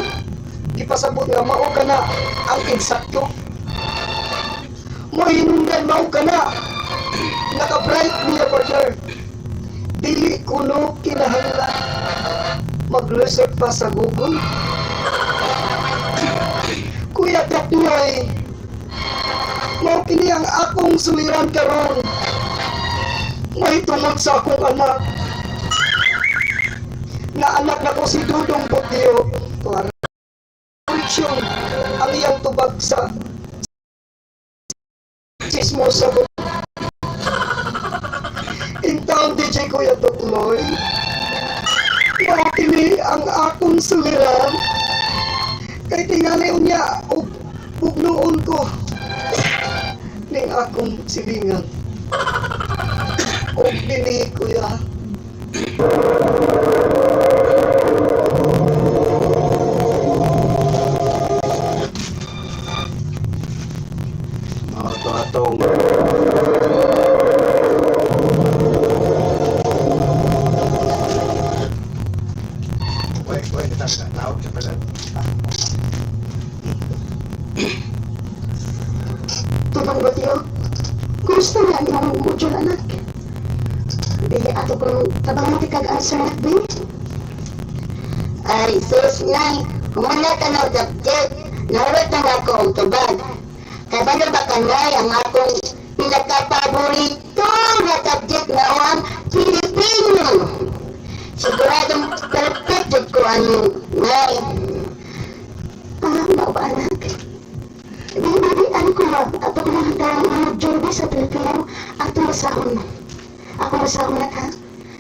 gipasabot nga mao ka na ang insakto. Mohinungdan mao ka na. Naka-bright niya, partner. Dili kuno kinahanglan mag-research pa sa Google. Kuya Taknoy, mao kini ang akong suliran karon. May tungod sa akong anak. Na anak nako si Dudong Butio. Correction ang iyang tubag sa chismosa ko. In town DJ Kuya Tukloy, mao kini ang akong suliran. Kay tingali unya og bugnoon ko ning akong silingan. Og dinhi kuya. Mao to atong Wait, wait, tas na tawag sa pasad. Tutong Batiyo, kumusta na ang imong module, anak? Dili ato kung tabang mo kag answer, anak, be. Ay, sus, nay, humana ka na subject. Narot na ako ang tubag. Kabalo ba ka, nay, ang akong pinakapaborito na subject na ang Pilipino. Siguradong perfect jud ko ano, nay. Ah, mao ba, anak? Di, di, ano ko ba? Ato ko lang ang module ba sa Pilipino? Ato masahon. Ako masahon na ha?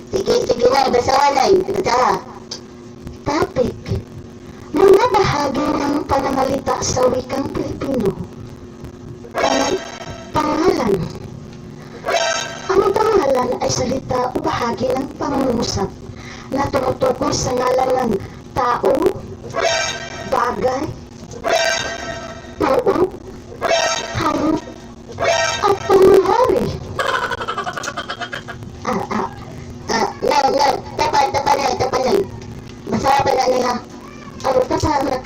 Sige, sige na, basawa nay. Basawa. Topic. Mga bahagi ng pananalita sa wikang Pilipino. Pangalan. Ang pangalan ay salita o bahagi ng pangungusap na tumutukoy sa ngalan ng tao, bagay, tao, hayop, at pangyayari. Ah, ah, ah, nay, nay, tapan, tapan, nay, tapan, nay. Basawa pa na, nay, ha? Ano ka sa anak?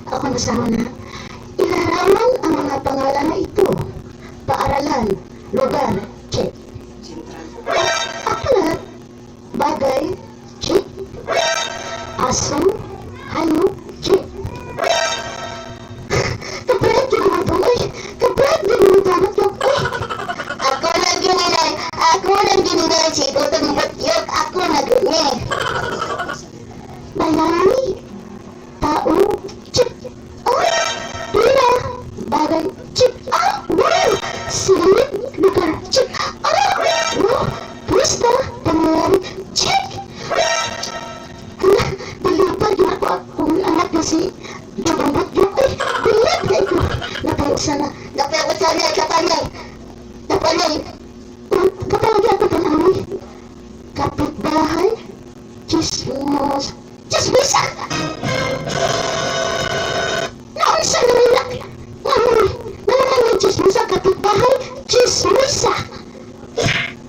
Ako nasama na. Ilarawan ang mga pangalan na ito. Paaralan, lugar, check. Aklat, bagay, check. Aso, hayop, check. Kapret, yun mo ito, ay! Kapret, yun mo ito, anak, ay! Ako lang gininay, ako lang gininay, si Tutong Batyok, ako na gini. Bayani, tao, check. Ah, pila, bagay, check. Ah, wow! Silip, lugar, check. Ah, wow! Pwesta, pangyayari, check. Hala, dalipad, yun ako. Akong anak na si Jobong Butyok. Ay, bilat na ito. Napayo sana. Napayo sana, kapanay. Kapanay. Kapalagi ako tanawin. Kapitbahay. Chismos. Chismisa! Naunsa na nila. Ano? Nalaman ng chismosa kapitbahay. Chismosa!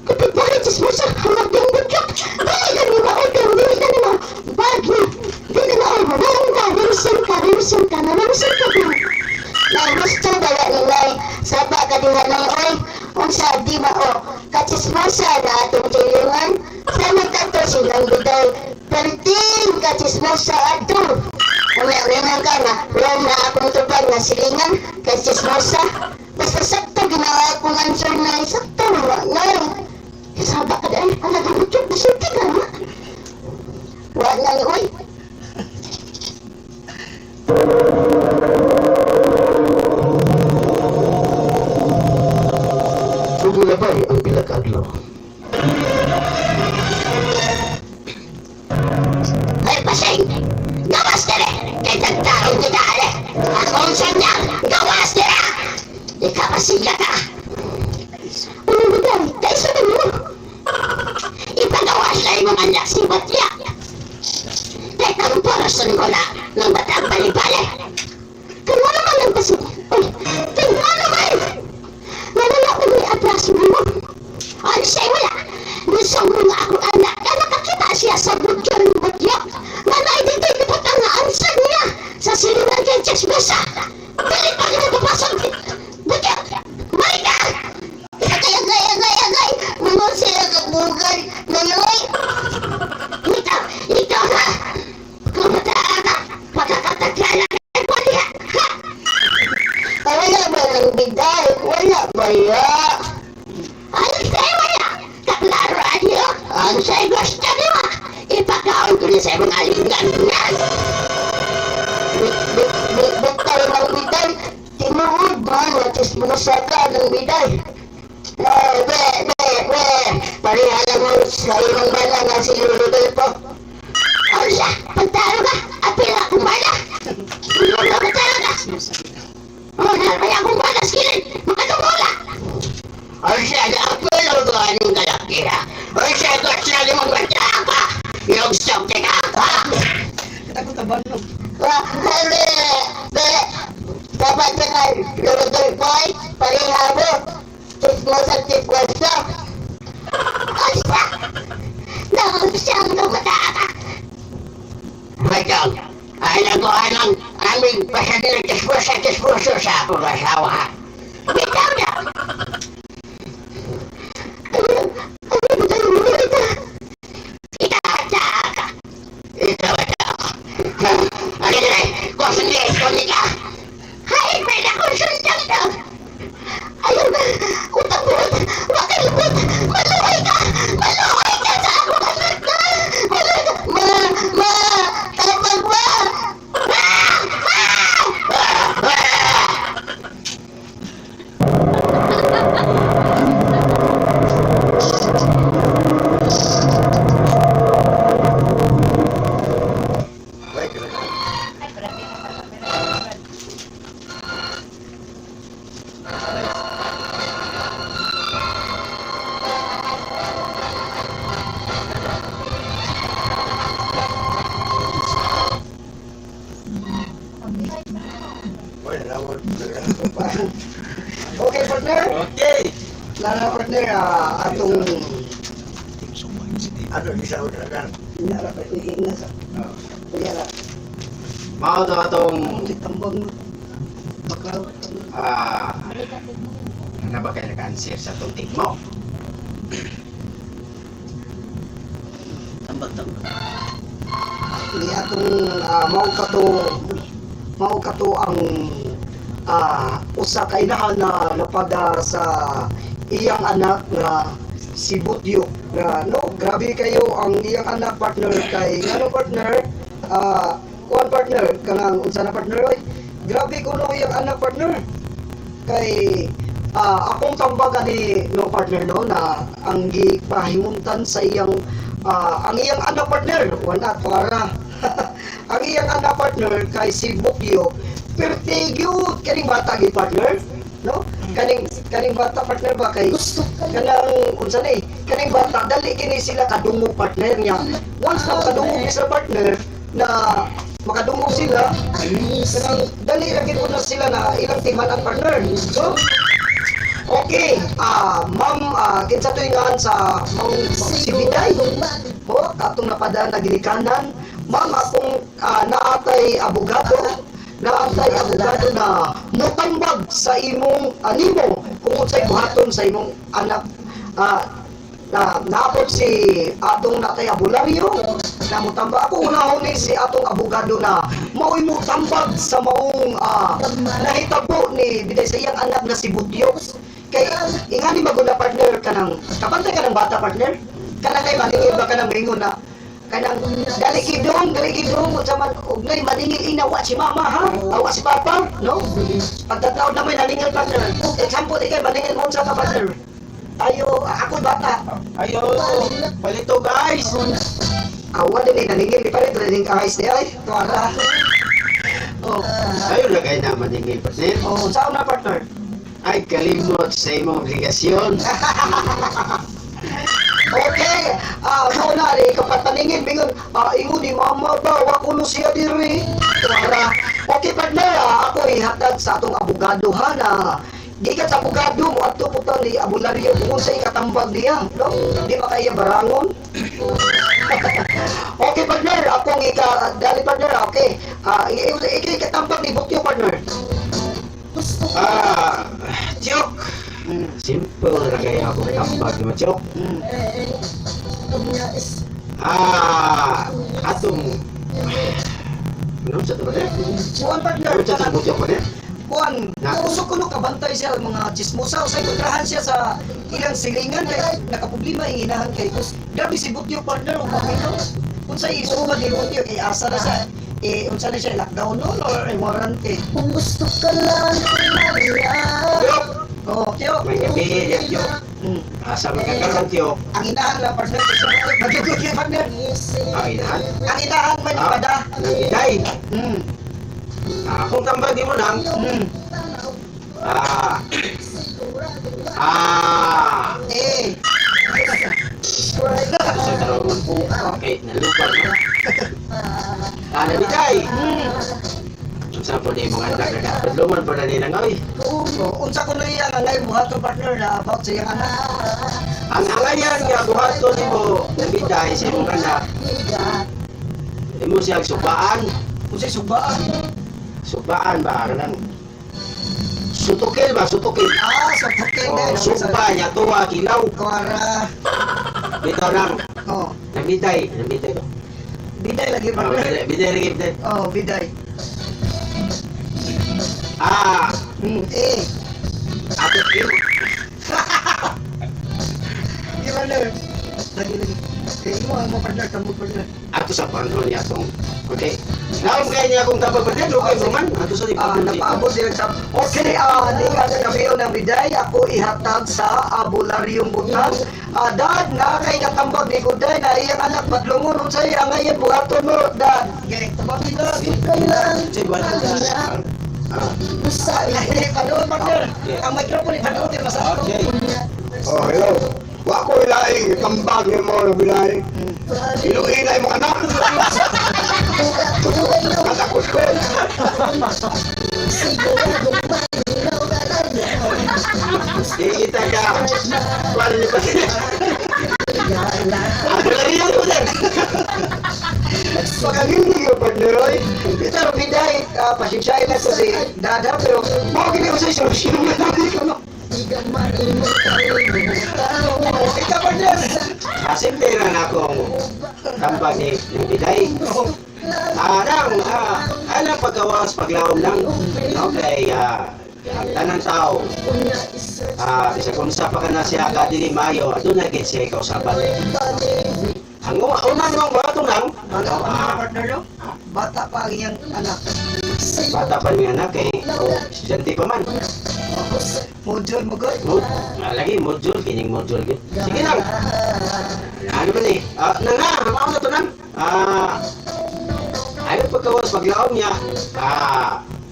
Kapitbahay, chismosa. Hanap yung butyok. Dili ka ni mao. Dili ka ni mao. Bagyo. Dili na mao. Wrong ka. Rimsin ka. Rimsin ka. Narimsin ka ba? Nay, gusto bala ni Nay. Saba ka diha nay oy. Unsa di mao. Kachismosa na atong silingan. Sana kato silang biday. Perting kachismosa ato. Umiulingan ka na. Wrong na akong tubag na silingan. Kachismosa. Basta sakto ginawa akong answer na sakto na nay. Saba ka dahil. Anak ang butyok. Masulti ka na. Wa na oy. Sugulabay ang pila ka adlaw. Ay, pasing! Gawas dire! Kay tagtaong kita, ale! Akong sanyang! Gawas dire! Ikaw masigla ka! Ano ba dahil? Kaisa na mo. Ipagawas na imong anak si Batya! Kay kang parason ko na ng batang balibali! Kaya naman ang pasig. Ay, kaya naman. Nalala ko ni atras mo. Ano sa'yo wala? Nusong mo nga akong anak na nakakita siya sa butyo ng Batya! Nga na-identify ang answer niya sa silingan kay Chismosa! Dili pa kita papasok! Batya! Balik ka! Agay, agay, agay, agay! Mga sila kabugan! Ngayon! Ikaw! Ikaw ha! Kumataan ka! Pagkakatakyala ka! Wala! Ha! Wala ba ng biday? Wala ba ya? Ano sa'yo wala? Kaklaro niyo? Ano sa'yo gusto niyo? Ipakaon ko niya sa mga linggan-linggan! Bitay ng biday! Tinuod ba na chismosa ka ng biday? Eh, be, be, be! Pareha lang mo sa imong bala nga si Rodolfo. Ano siya? Pagtaro ka! Apil akong bala! Pagtaro ka! Wala kaya akong bala sa kilid! Makadumula! Ano siya? Apil ang ganing kalaki ha? Ano siya? Gusto na limang bata ka! Yung sok ka! Ha? Kita ko taban no. Ah, be, be! Dapat na ka, Rodolfo ay pareha mo! Chismosa, chismosa! Ano siya? Naku, siya ang lumata ka! Madam, alam ko anong aming pasadero chismosa, chismoso sa akong asawa. Bitaw na! Ano ba dahil? Wala kita. Ikaw at saka. Ikaw at saka. Ano na Kusundi, kusundi ka! Hay, may nakusundan ka! Ayaw na. Utang buhat. Makalupit. Maluhay ka. Maluhay ka sa akong anak na. Maluhay ka. Ma! Ma! Tapag ba? Ah! Ah! Ah! Ay, grabe na pala. Okay, partner. Okay. Lala partner, atong Ano isa ko talaga. Inara pa ina sa. Inara. Mao to atong Tambang mo. Baklaw. ah ano ba kayo nag-answer sa atong tigmo? Tambag tambag. Ni atong mao kato ang usa ka inahan na napada sa iyang anak na si Butyo na no grabe kayo ang iyang anak partner kay ngano partner kuan partner kanang unsa na partner oy grabe kuno iyang anak partner kay akong tambag ani no partner no na ang gipahimuntan sa iyang ang iyang anak partner wala para ang iyang anak, partner, kay si Bukyo, perti gyud kaning bata gyud, partner, no? Kaning bata, partner ba, kay kanang unsa ni kaning bata, dali kini sila kadungog, partner niya. Once na makadungog sila, partner, na makadungog sila, kanang dali ra gyud na sila na ilang timan ang, partner. So okay, ma'am, kinsa to ingahan sa ma'am si Biday? Po, katong napadaan na ginikanan. Ma'am, akong naatay abogado na mutambag sa imong animo kung unsay buhaton sa imong anak. Na naapot si atong natay abularyo na mutambag. Ako unahon ni si atong abogado na mao'y mutambag sa maong nahitabo ni Biday sa iyang anak na si Butyo. Kay ingani maguna, partner, kanang kapantay ka ng bata, partner, kanang kay maningil ba, kanang mingon na kanang dali kidong, dali kidong, unsa man og nay maningil ina, wa si mama ha, awa si papa, no? Pagkataon na may naningil, partner, example, ikay maningil mo, unsa ka, partner? Ayo ako bata. Ayo, palito guys. Awa din eh naningil ipalit rin ayos di ay tuara, oh. Ayo lagay na maningil, partner. Oh, saan na, partner? Ay, kalimot sa imong obligasyon. Okay, mao na rin kapag paningin, bingon, ingon ni mama ba, wa kuno siya diri. Para, okay, partner, ako ihatag sa atong abogado ha, na gikan sa abogado mo adto po ta ni Abulario kung sa ikatambag niya, no? Di ba kaya barangon? Okay, partner, akong ika dali, partner, okay. Ikatambag ni Bukyo, partner. Tiyok. Simple na kaya akong tambag ni Tiyok. Atong ano sa ito ba niya? Kuan, partner, Ano sa itong Tiyok ba niya? kuan, Na? uso kuno kabantay siya ang mga chismosa, usay kontrahan siya sa ilang silingan kay nakaproblema ang inahan kay grabe si Butyo, partner, ug paminaw. Unsay isuga ni Butyo kay asa na siya eh, unsa na siya, lockdown noon or eh, warranty? Kung gusto ka lang Tiyok! Oh, tiyo. May gabi, niya, Tiyok. Asa magkakaroon, Tiyok? Ang inahan lang, partner, kay si Butyo madugog yun, partner. Ang inahan? Ang inahan man pada. Nang iday. Kung tambag di mo nang, Eh. Sa tarong, okay, nalupa mo. Nabigay! Unsa po ni mga anak na padluman po na nila oy. So, unsa kuno iya nga ngay buhaton, partner, na about sa iyang anak? Ang angayan nga buhaton nimo nabigay sa imong anak. Imo siyang subaan, Unsay subaan? Subaan ba kanang sutukil ba, sutukil. Sa pukin Oh, suba niya tuwa kilaw. Kuara. Bitaw nang Oh, nabitay, nabitay to. Biday lagi, Ah, partner. biday, biday lagi biday. Oh, biday. Eh. Ato Di partner. Lagi lagi. Eh, mo ang mo, partner, tambog, partner. Ato sa panahon niya atong okay. Naom kay niya akong tabag pa okay bro man. Ato sa di Napaabot sila sa. Okay, di ka sa gabi ng biday, ako ihatag sa Abularyong Butang. Dad, na kay katambag ni Kuday na iyang anak padlungon unsay ang ngayon buhaton mo, dad. Okay, tabagin na. Say buhat ka. Padoon, partner. Ang microphone ipadoon kay masa. Okay. Oh, hello. Wa ko ilaing tambag ni mo na bilay. Iluilay mo anak. Katakos ko. Di kita ka. Kuan ni pa. Lagi yan ko din. Pagkagindi yung partner, oy. Pero biday, pasensyain na ko si Dada, pero mao gini ko sa solusyon na natin ko, no? Ikaw, partner. Simple ra na akong tambag ni ng biday. Nang anang paggawas paglaom lang no kay ang tanang tao bisag unsa pa kana siya ka dili maayo, aduna gid siya kausaban. Ang una namang buhaton lang Ano, ano, partner, no? Bata pa ang iyang anak. Bata pa niya anak kay o estudyante pa man. Module mo, god. Lagi module kining module gid. Sige lang. Ano man eh? Nang na, mao na to nang. Ayo pagkawas paglaom niya,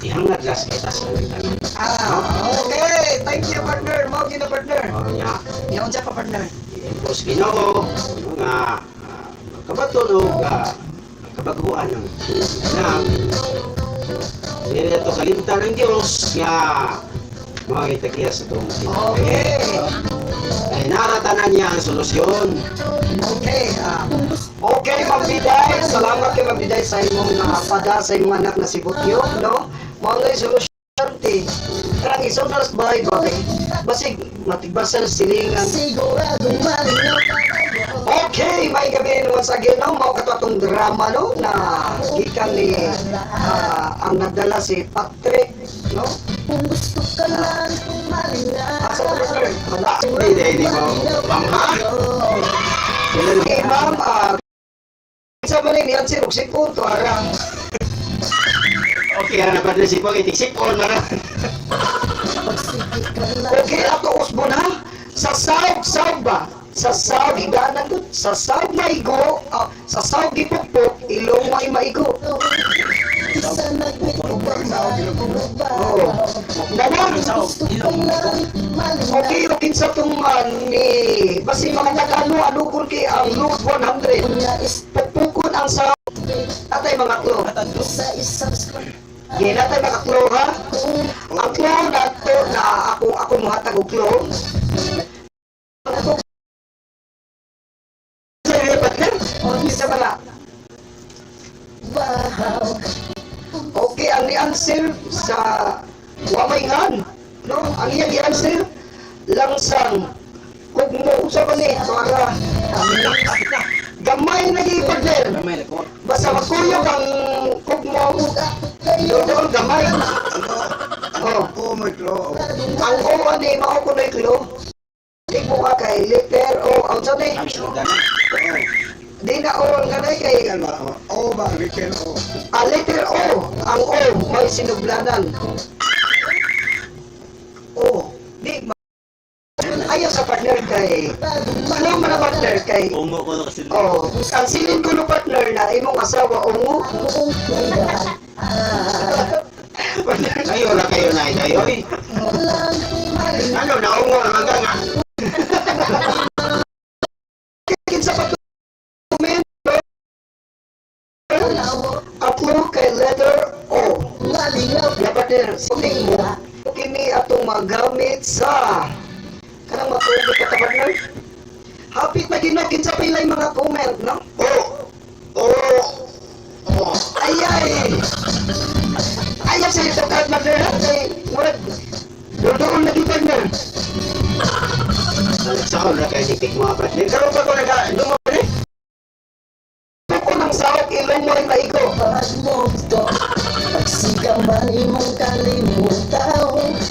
ihangad las kita sa tanan. Ah, okay. Thank you, partner. Mao gyud na, partner. Oh, nya. Yaon siya pa, partner. Impos Ginoo nga kabaton og kabaguan ng na dili to kalimtan ng Dios nga mga itakiya sa itong Okay. Ay naratanan niya ang solusyon. Okay. Okay, Ma'am Biday. Salamat kay Ma'am Biday sa imong pada sa imong anak na si Butyo, no? Mao na yung solusyon ti. Karang isunod sa bahay ba kay basig matigbasa sa silingan. Okay, may gabi once again, no? Mao kato atong drama, no, na gikan ni ang nagdala si Patrick, no? Asa ka, partner? Wala. Hindi, hindi, hindi mo. Ma'am, ha? Okay, ma'am, sa man ni answer og sipon to ara. Okay, na ba si Pag itisip on na. Okay, ato usbon ha. Sa saug saug ba? Sa saug higanan gud. Sa saug maigo, sa saug gipukpok, ilong may maigo. Oo. Danan. Okay, o kinsa tong ni basi mga Tagalog ano kun kay ang load 100. Pukpukon ang saug. Atay mga klo. Di natay mga klo ha. Ang klo nato na ako ako muhatag og klo. Ako sa bala. Okay, ang ni-answer sa wamayngan, no? Ang iya gi-answer langsang kugmo usa pa ni para gamay na gi partner. Gamay na ko. Basta makuyog ang kugmo, doon gamay. Oh. O may klo. Ang O ani mao kunoy klo. Tigmo ka kay letter O ang sa ni. Ang sinugdanan. Di na O ang kanay kay Yan ba? O ba? Letter O. A letter O, ang O may sinuglanan. O, di ma. Ayaw sa partner kay ano man ang partner kay Ungo ko na kasi. Oh, ang silin ko no partner na imong asawa ungo. Partner, Kayo na kayo na kayo. Oy. Ano naungo naman ka nga. kinsa pa to men? Ang clue kay letter O. Na partner, sa mo kini atong magamit sa kanang matubig ka ta, partner. Hapit na ginoo kinsa pa ilay mga comment, no? O O O. Ay ay. Ayaw sa ito kahit partner ha? Kay murag doon lagi, partner. Sa na kayo ni mga partner. Karon pa ko naga dumo ni. Tuko ng sahog ilong mo ay maigo.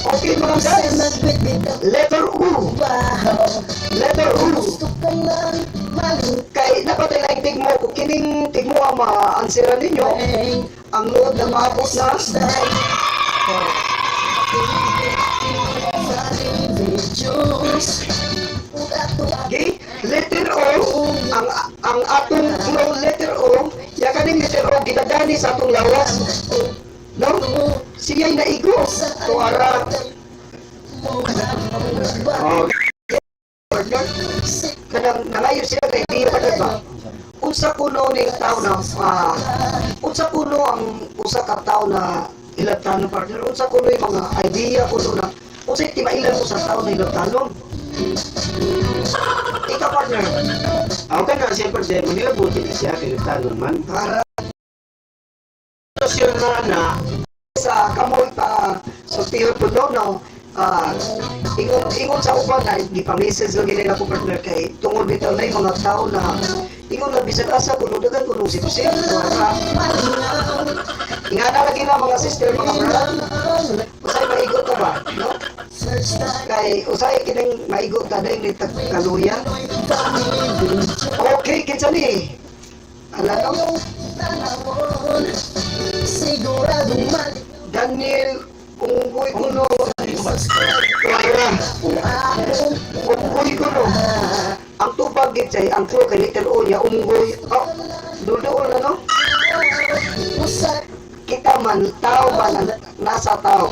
Okay mga guys. Letter U. Letter U. Kay dapat ay like tigmo kung kining tigmo ang ma-answeran ninyo ang load na maabot na. Okay? Letter O, ang atong flow letter O, ya kaning letter O gidadani sa atong lawas. No? Siya'y naigo. Tuara. Oh, Partner. Kanang nangayo siya kay di pa ba? Unsa kuno ning tao na unsa kuno ang usa ka tawo na ilabtanon, partner? Unsa kuno yung mga idea kuno na unsay timailan mo sa tao na ilabtanon? Ikaw, partner. Ako ka na siya partner, manila buti na siya kay tanon man. Para Solusyon na na sa kamoy pa sultihon po no no ingon ingon sa uban na gipa-message lang nila ko, partner, kay tungod bitaw na yung mga tao na ingon na bisag asa kuno dagan kuno sipsip. Ingana lagi na mga sister, mga brother, usay maigo ta ba, no? Kay usay kining maigo ta dahil ni tagkaluya. Okay, kinsa ni ala, no? Daniel Unggoy kuno. Tuara. Unggoy kuno. Ang tubag gid say ang clue kay letter O niya unggoy. Oh, duol na, no? man, tao ba na, nasa tao.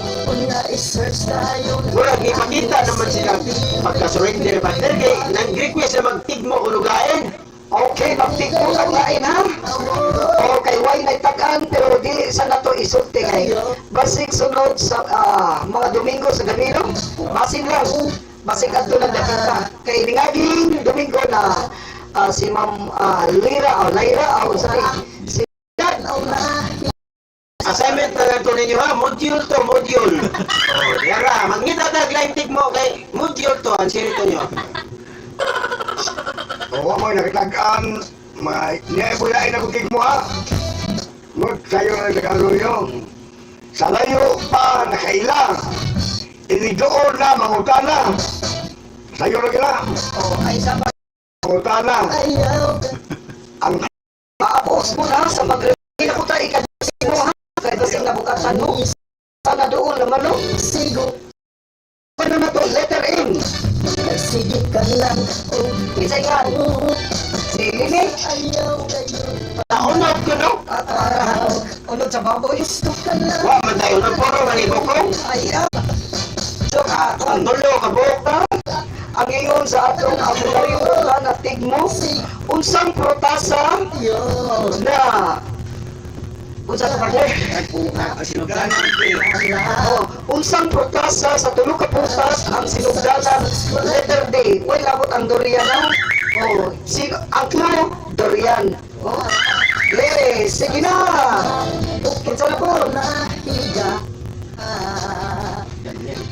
Murag ipakita naman sila pagka-surrender partner kay nag-request na magtigmo ulugain. Okay, magtigmo sa lain ha. Okay, why nagtagaan pero di sa nato isulti kay basig sunod sa mga Domingo sa gabi no. Basin lang. Basig adto lang dakita. Kay ningaging Domingo na si Ma'am Lira o Lyra o sorry, si Dad. Assignment na lang to ninyo ha, module to, module. Oh, yara, mangita tag line tigmo kay module to ang sirito nyo. Oo, mo nakitagaan. Mga niya bulain ako tigmo ha. Mag kayo na Tagalog nyo. Sa layo pa nakaila. Inidoon na mangutana. Sayo na kila. Oh, ay sa Mangutana. Ang paabos mo na sa mag ko ta ikadisi mo ha. Kay basig nabukatan mo. Sana doon naman no. Ano na to? Letter M. Isa yan. Si Lini. Naunod ko no. At para unod sa baboy. Wa man tayo ng puro manibo ko. Ay, ah. So, Ang tulo ka buok. ang ingon sa atong abularyo na tigmo, unsang protasa na unsa sa partner? Oh, unsang protasa sa tulo ka prutas ang sinugdanan letter D. Way labot ang durian ha. Oh, sino ang clue durian. Oh. Lere, sige na. Kinsa na po?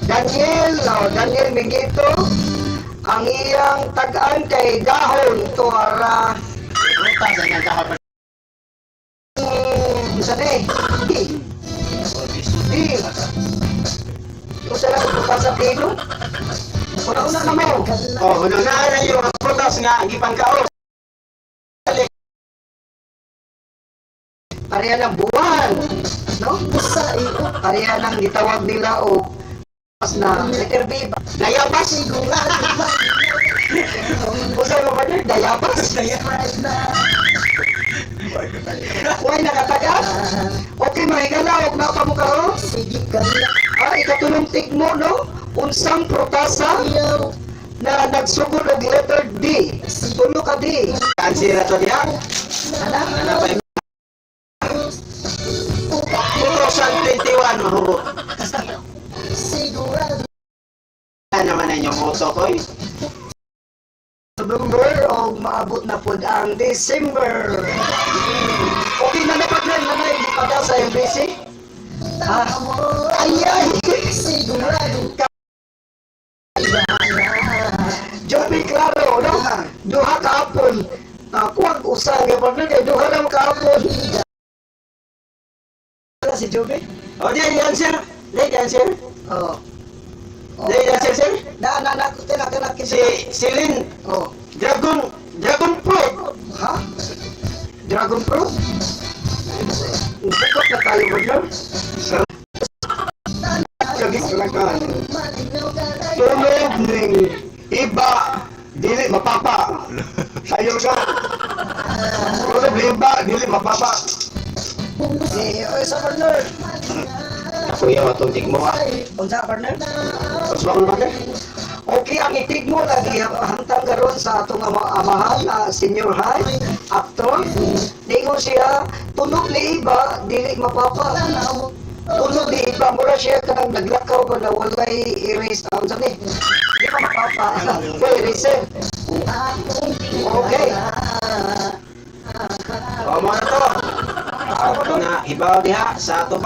Daniel, oh, Daniel Miguito, ang iyang tag-an kay dahon tuara. Prutas ang nagkakaroon. Isa na eh. D. D. Usa na kung sa pino. Una-una na mo. Oh, una na yung mga prutas nga gipangkaon. Pareha ng buwan. No? Pareha ng gitawag nila o na letter B. Dayabas. Usa mo partner? Dayabas. Why nakataga? Okay, mahigala. Huwag na pa mo karon. Ah, ikatulong tigmo, no? Unsang protasa na nagsugod og letter D. Tulo ka D. Answer na to diha. Ana? Ano pa yung 2021 mahugot. Ano naman ang inyong utok, oy? November o maabot na pod ang December. Okay na na partner na na hindi pa sa MBC. Ah, ay ay. Joby Claro, no? Duha ka hapon. Kuwag usa nga partner kay duha na ka hapon. Wala si Joby? O, di, di answer. Di, di answer. Oh. Oh. Di, di answer, sir. Na na na tina tina Si, si Lynn, Oh. Dragon, Dragon Fruit. Ha? Dragon Fruit? Bukot na tayo, partner. kagislakan. Tulog ning iba dili mapapa. Sayo sa. Tulog ni iba dili mapapa. Si, oy, sa partner. Ako yung atong tigmo, ha? Unsa partner? Mas ba akong partner? Okay, ang itig mo lagi hangtang karon sa atong amahan na senior high actor. Ningon siya, tunog ni iba dili mapapa. Tunog ni iba mura siya kanang naglakaw ba na walay erase ang sabi. Di pa mapapa. Walay eraser. Okay. O, mga to. Ako na ibaw diha sa atong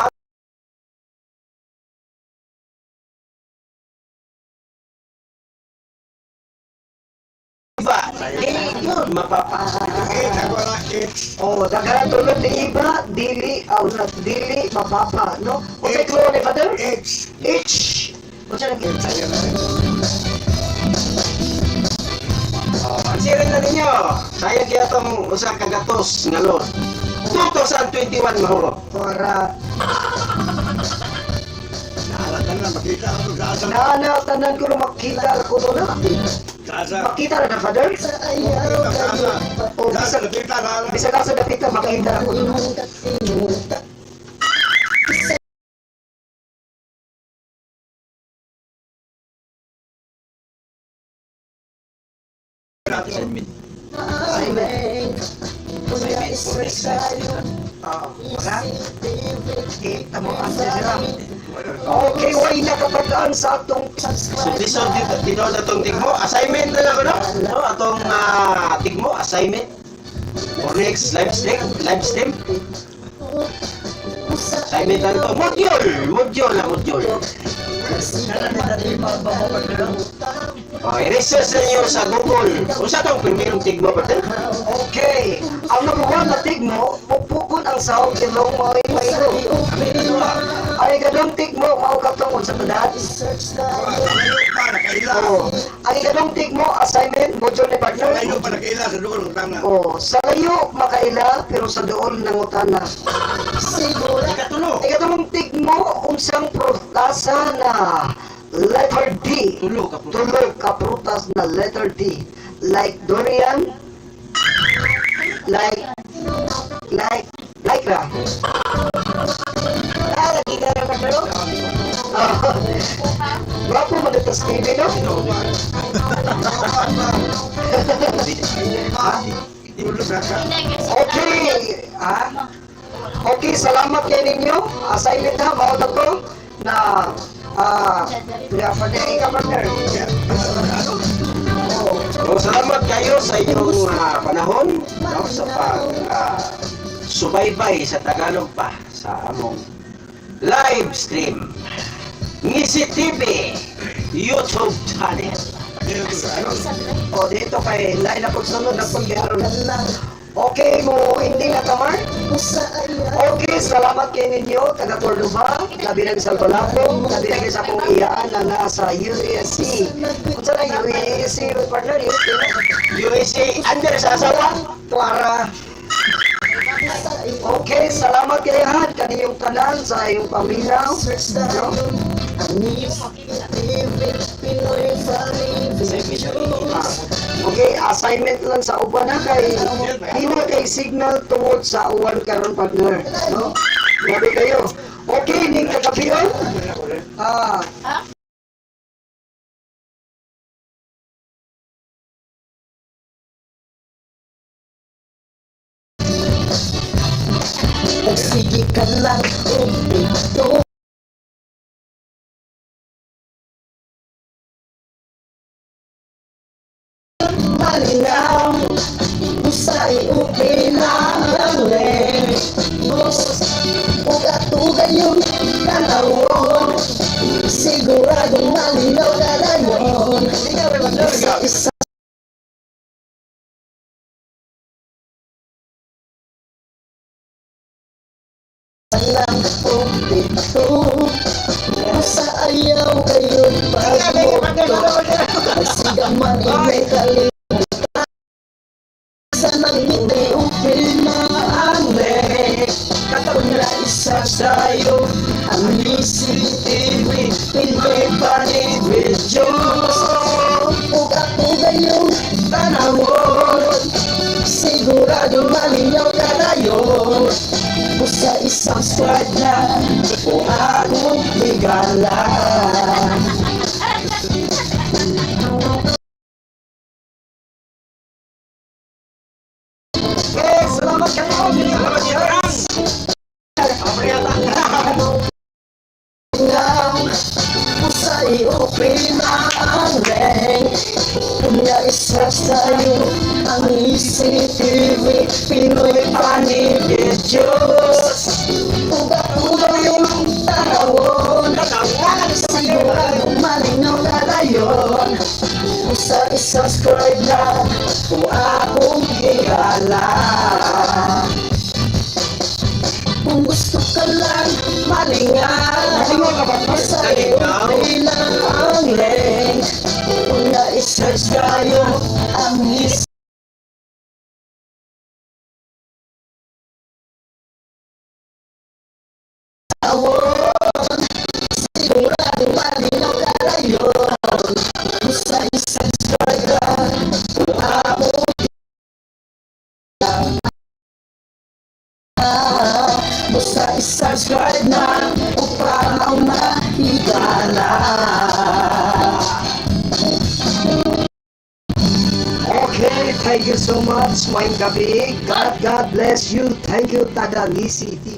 Iba, dili yun mapapa. H ako na H. Oh, daghan tulog ni iba dili aw na dili mapapa, no? Unsay clue ni Father? H. H. Unsa nang H? Ansirin na ninyo. Sayang kaya itong usa ka gatos nga load. 2021 mahurot. Para Nahalatan na makita ako sa asa. na tanan ko na makita ko to na. Sa asa. Makita na na Father? Sa asa. O Sa asa bisag nakita na. bisag asa dapita makita na ko to. Assignment. Assignment. Assignment for next live stream. Oo. Wala? Okay, tamo answer sila. Okay, way nakapag-aan sa atong So lisod dito dito atong tigmo assignment na lang ko no. No atong tigmo assignment for next live stream, live stream. Assignment lang to. Module, module na module. Oh, i-research ninyo sa Google. Unsa tong primerong tigmo ba? Okay. Ang nakuha na tigmo, pupukon ang sahog ilong mo ay maigo. Ay gadong tigmo, mao katong unsa tanan. Pa, nakaila. Oo. Ang ikadong tigmo, assignment, module ni partner. Layo pa nakaila sa doon ang tama. Oh, sa layo makaila pero sa dool nangutana. Ikatulo. Ikatulong tigmo unsang prutasa na letter D. Tulo ka po. Tulo ka prutas na letter D. Like durian, like like like ra. Ah, lagi ka na partner. Ah, Gwapo man ito sa TV, no? Okay. Ah? Okay, salamat kay ninyo. Assignment ha, mao na to na yeah, partner, ka partner. Oh, So, salamat kayo sa inyong panahon no, sa pag subaybay sa Tagalog pa sa among live stream. Ngisi TV YouTube channel. Oh, dito kay lain na pagsunod na pagyaron. Okay mo, hindi na kamar. Okay, salamat kay ninyo, taga Cordoba, labi na sa Balapo, labi na sa akong iyaan na nasa USC. Unsa na USC partner? USC no? USA under sa asawa. Tuara. Okay, salamat kay Han kaniyong tanan sa iyong paminaw. No? Ah, okay, assignment lang sa uban ha kay di na kay signal tungod sa uwan karon partner, no? Grabe kayo. Okay, ning kagabion. Ah, Sige ka lang, ito. Malinaw, usay okay lang ang Boss, ug ato gayong tanawon. Siguradong malinaw na dayon. Sa isa lang po ito. Sa ayaw kayo pagmuto. Siga man imong kalimutan. Sa nagmiti upil na ang Katapon na isa sa'yo ang TV Pinoy Funny Videos. Ug ako gayong tanawon. Sigurado malinaw ka dayon. Sa isang squad na o akong higala. Okay, salamat kayo. Salamat kayo. Sa i-open ang rank. Kunya isa sa'yo ang ECTV Pinoy Funny Videos. Uga-uga yung tanawon. Sigurado malinaw na dayon. Sa isubscribe na kung akong higala. Kung gusto ka lang malingaw, sa iyo lang ang link. Kung na-search kayo ang is Sigurado malinaw ka dayon. Sa isubscribe ka kung ako. Basta i-subscribe na upang mahigala. Okay. much. Maayong gabii. God bless you. Thank you, Taga Ngisi TV.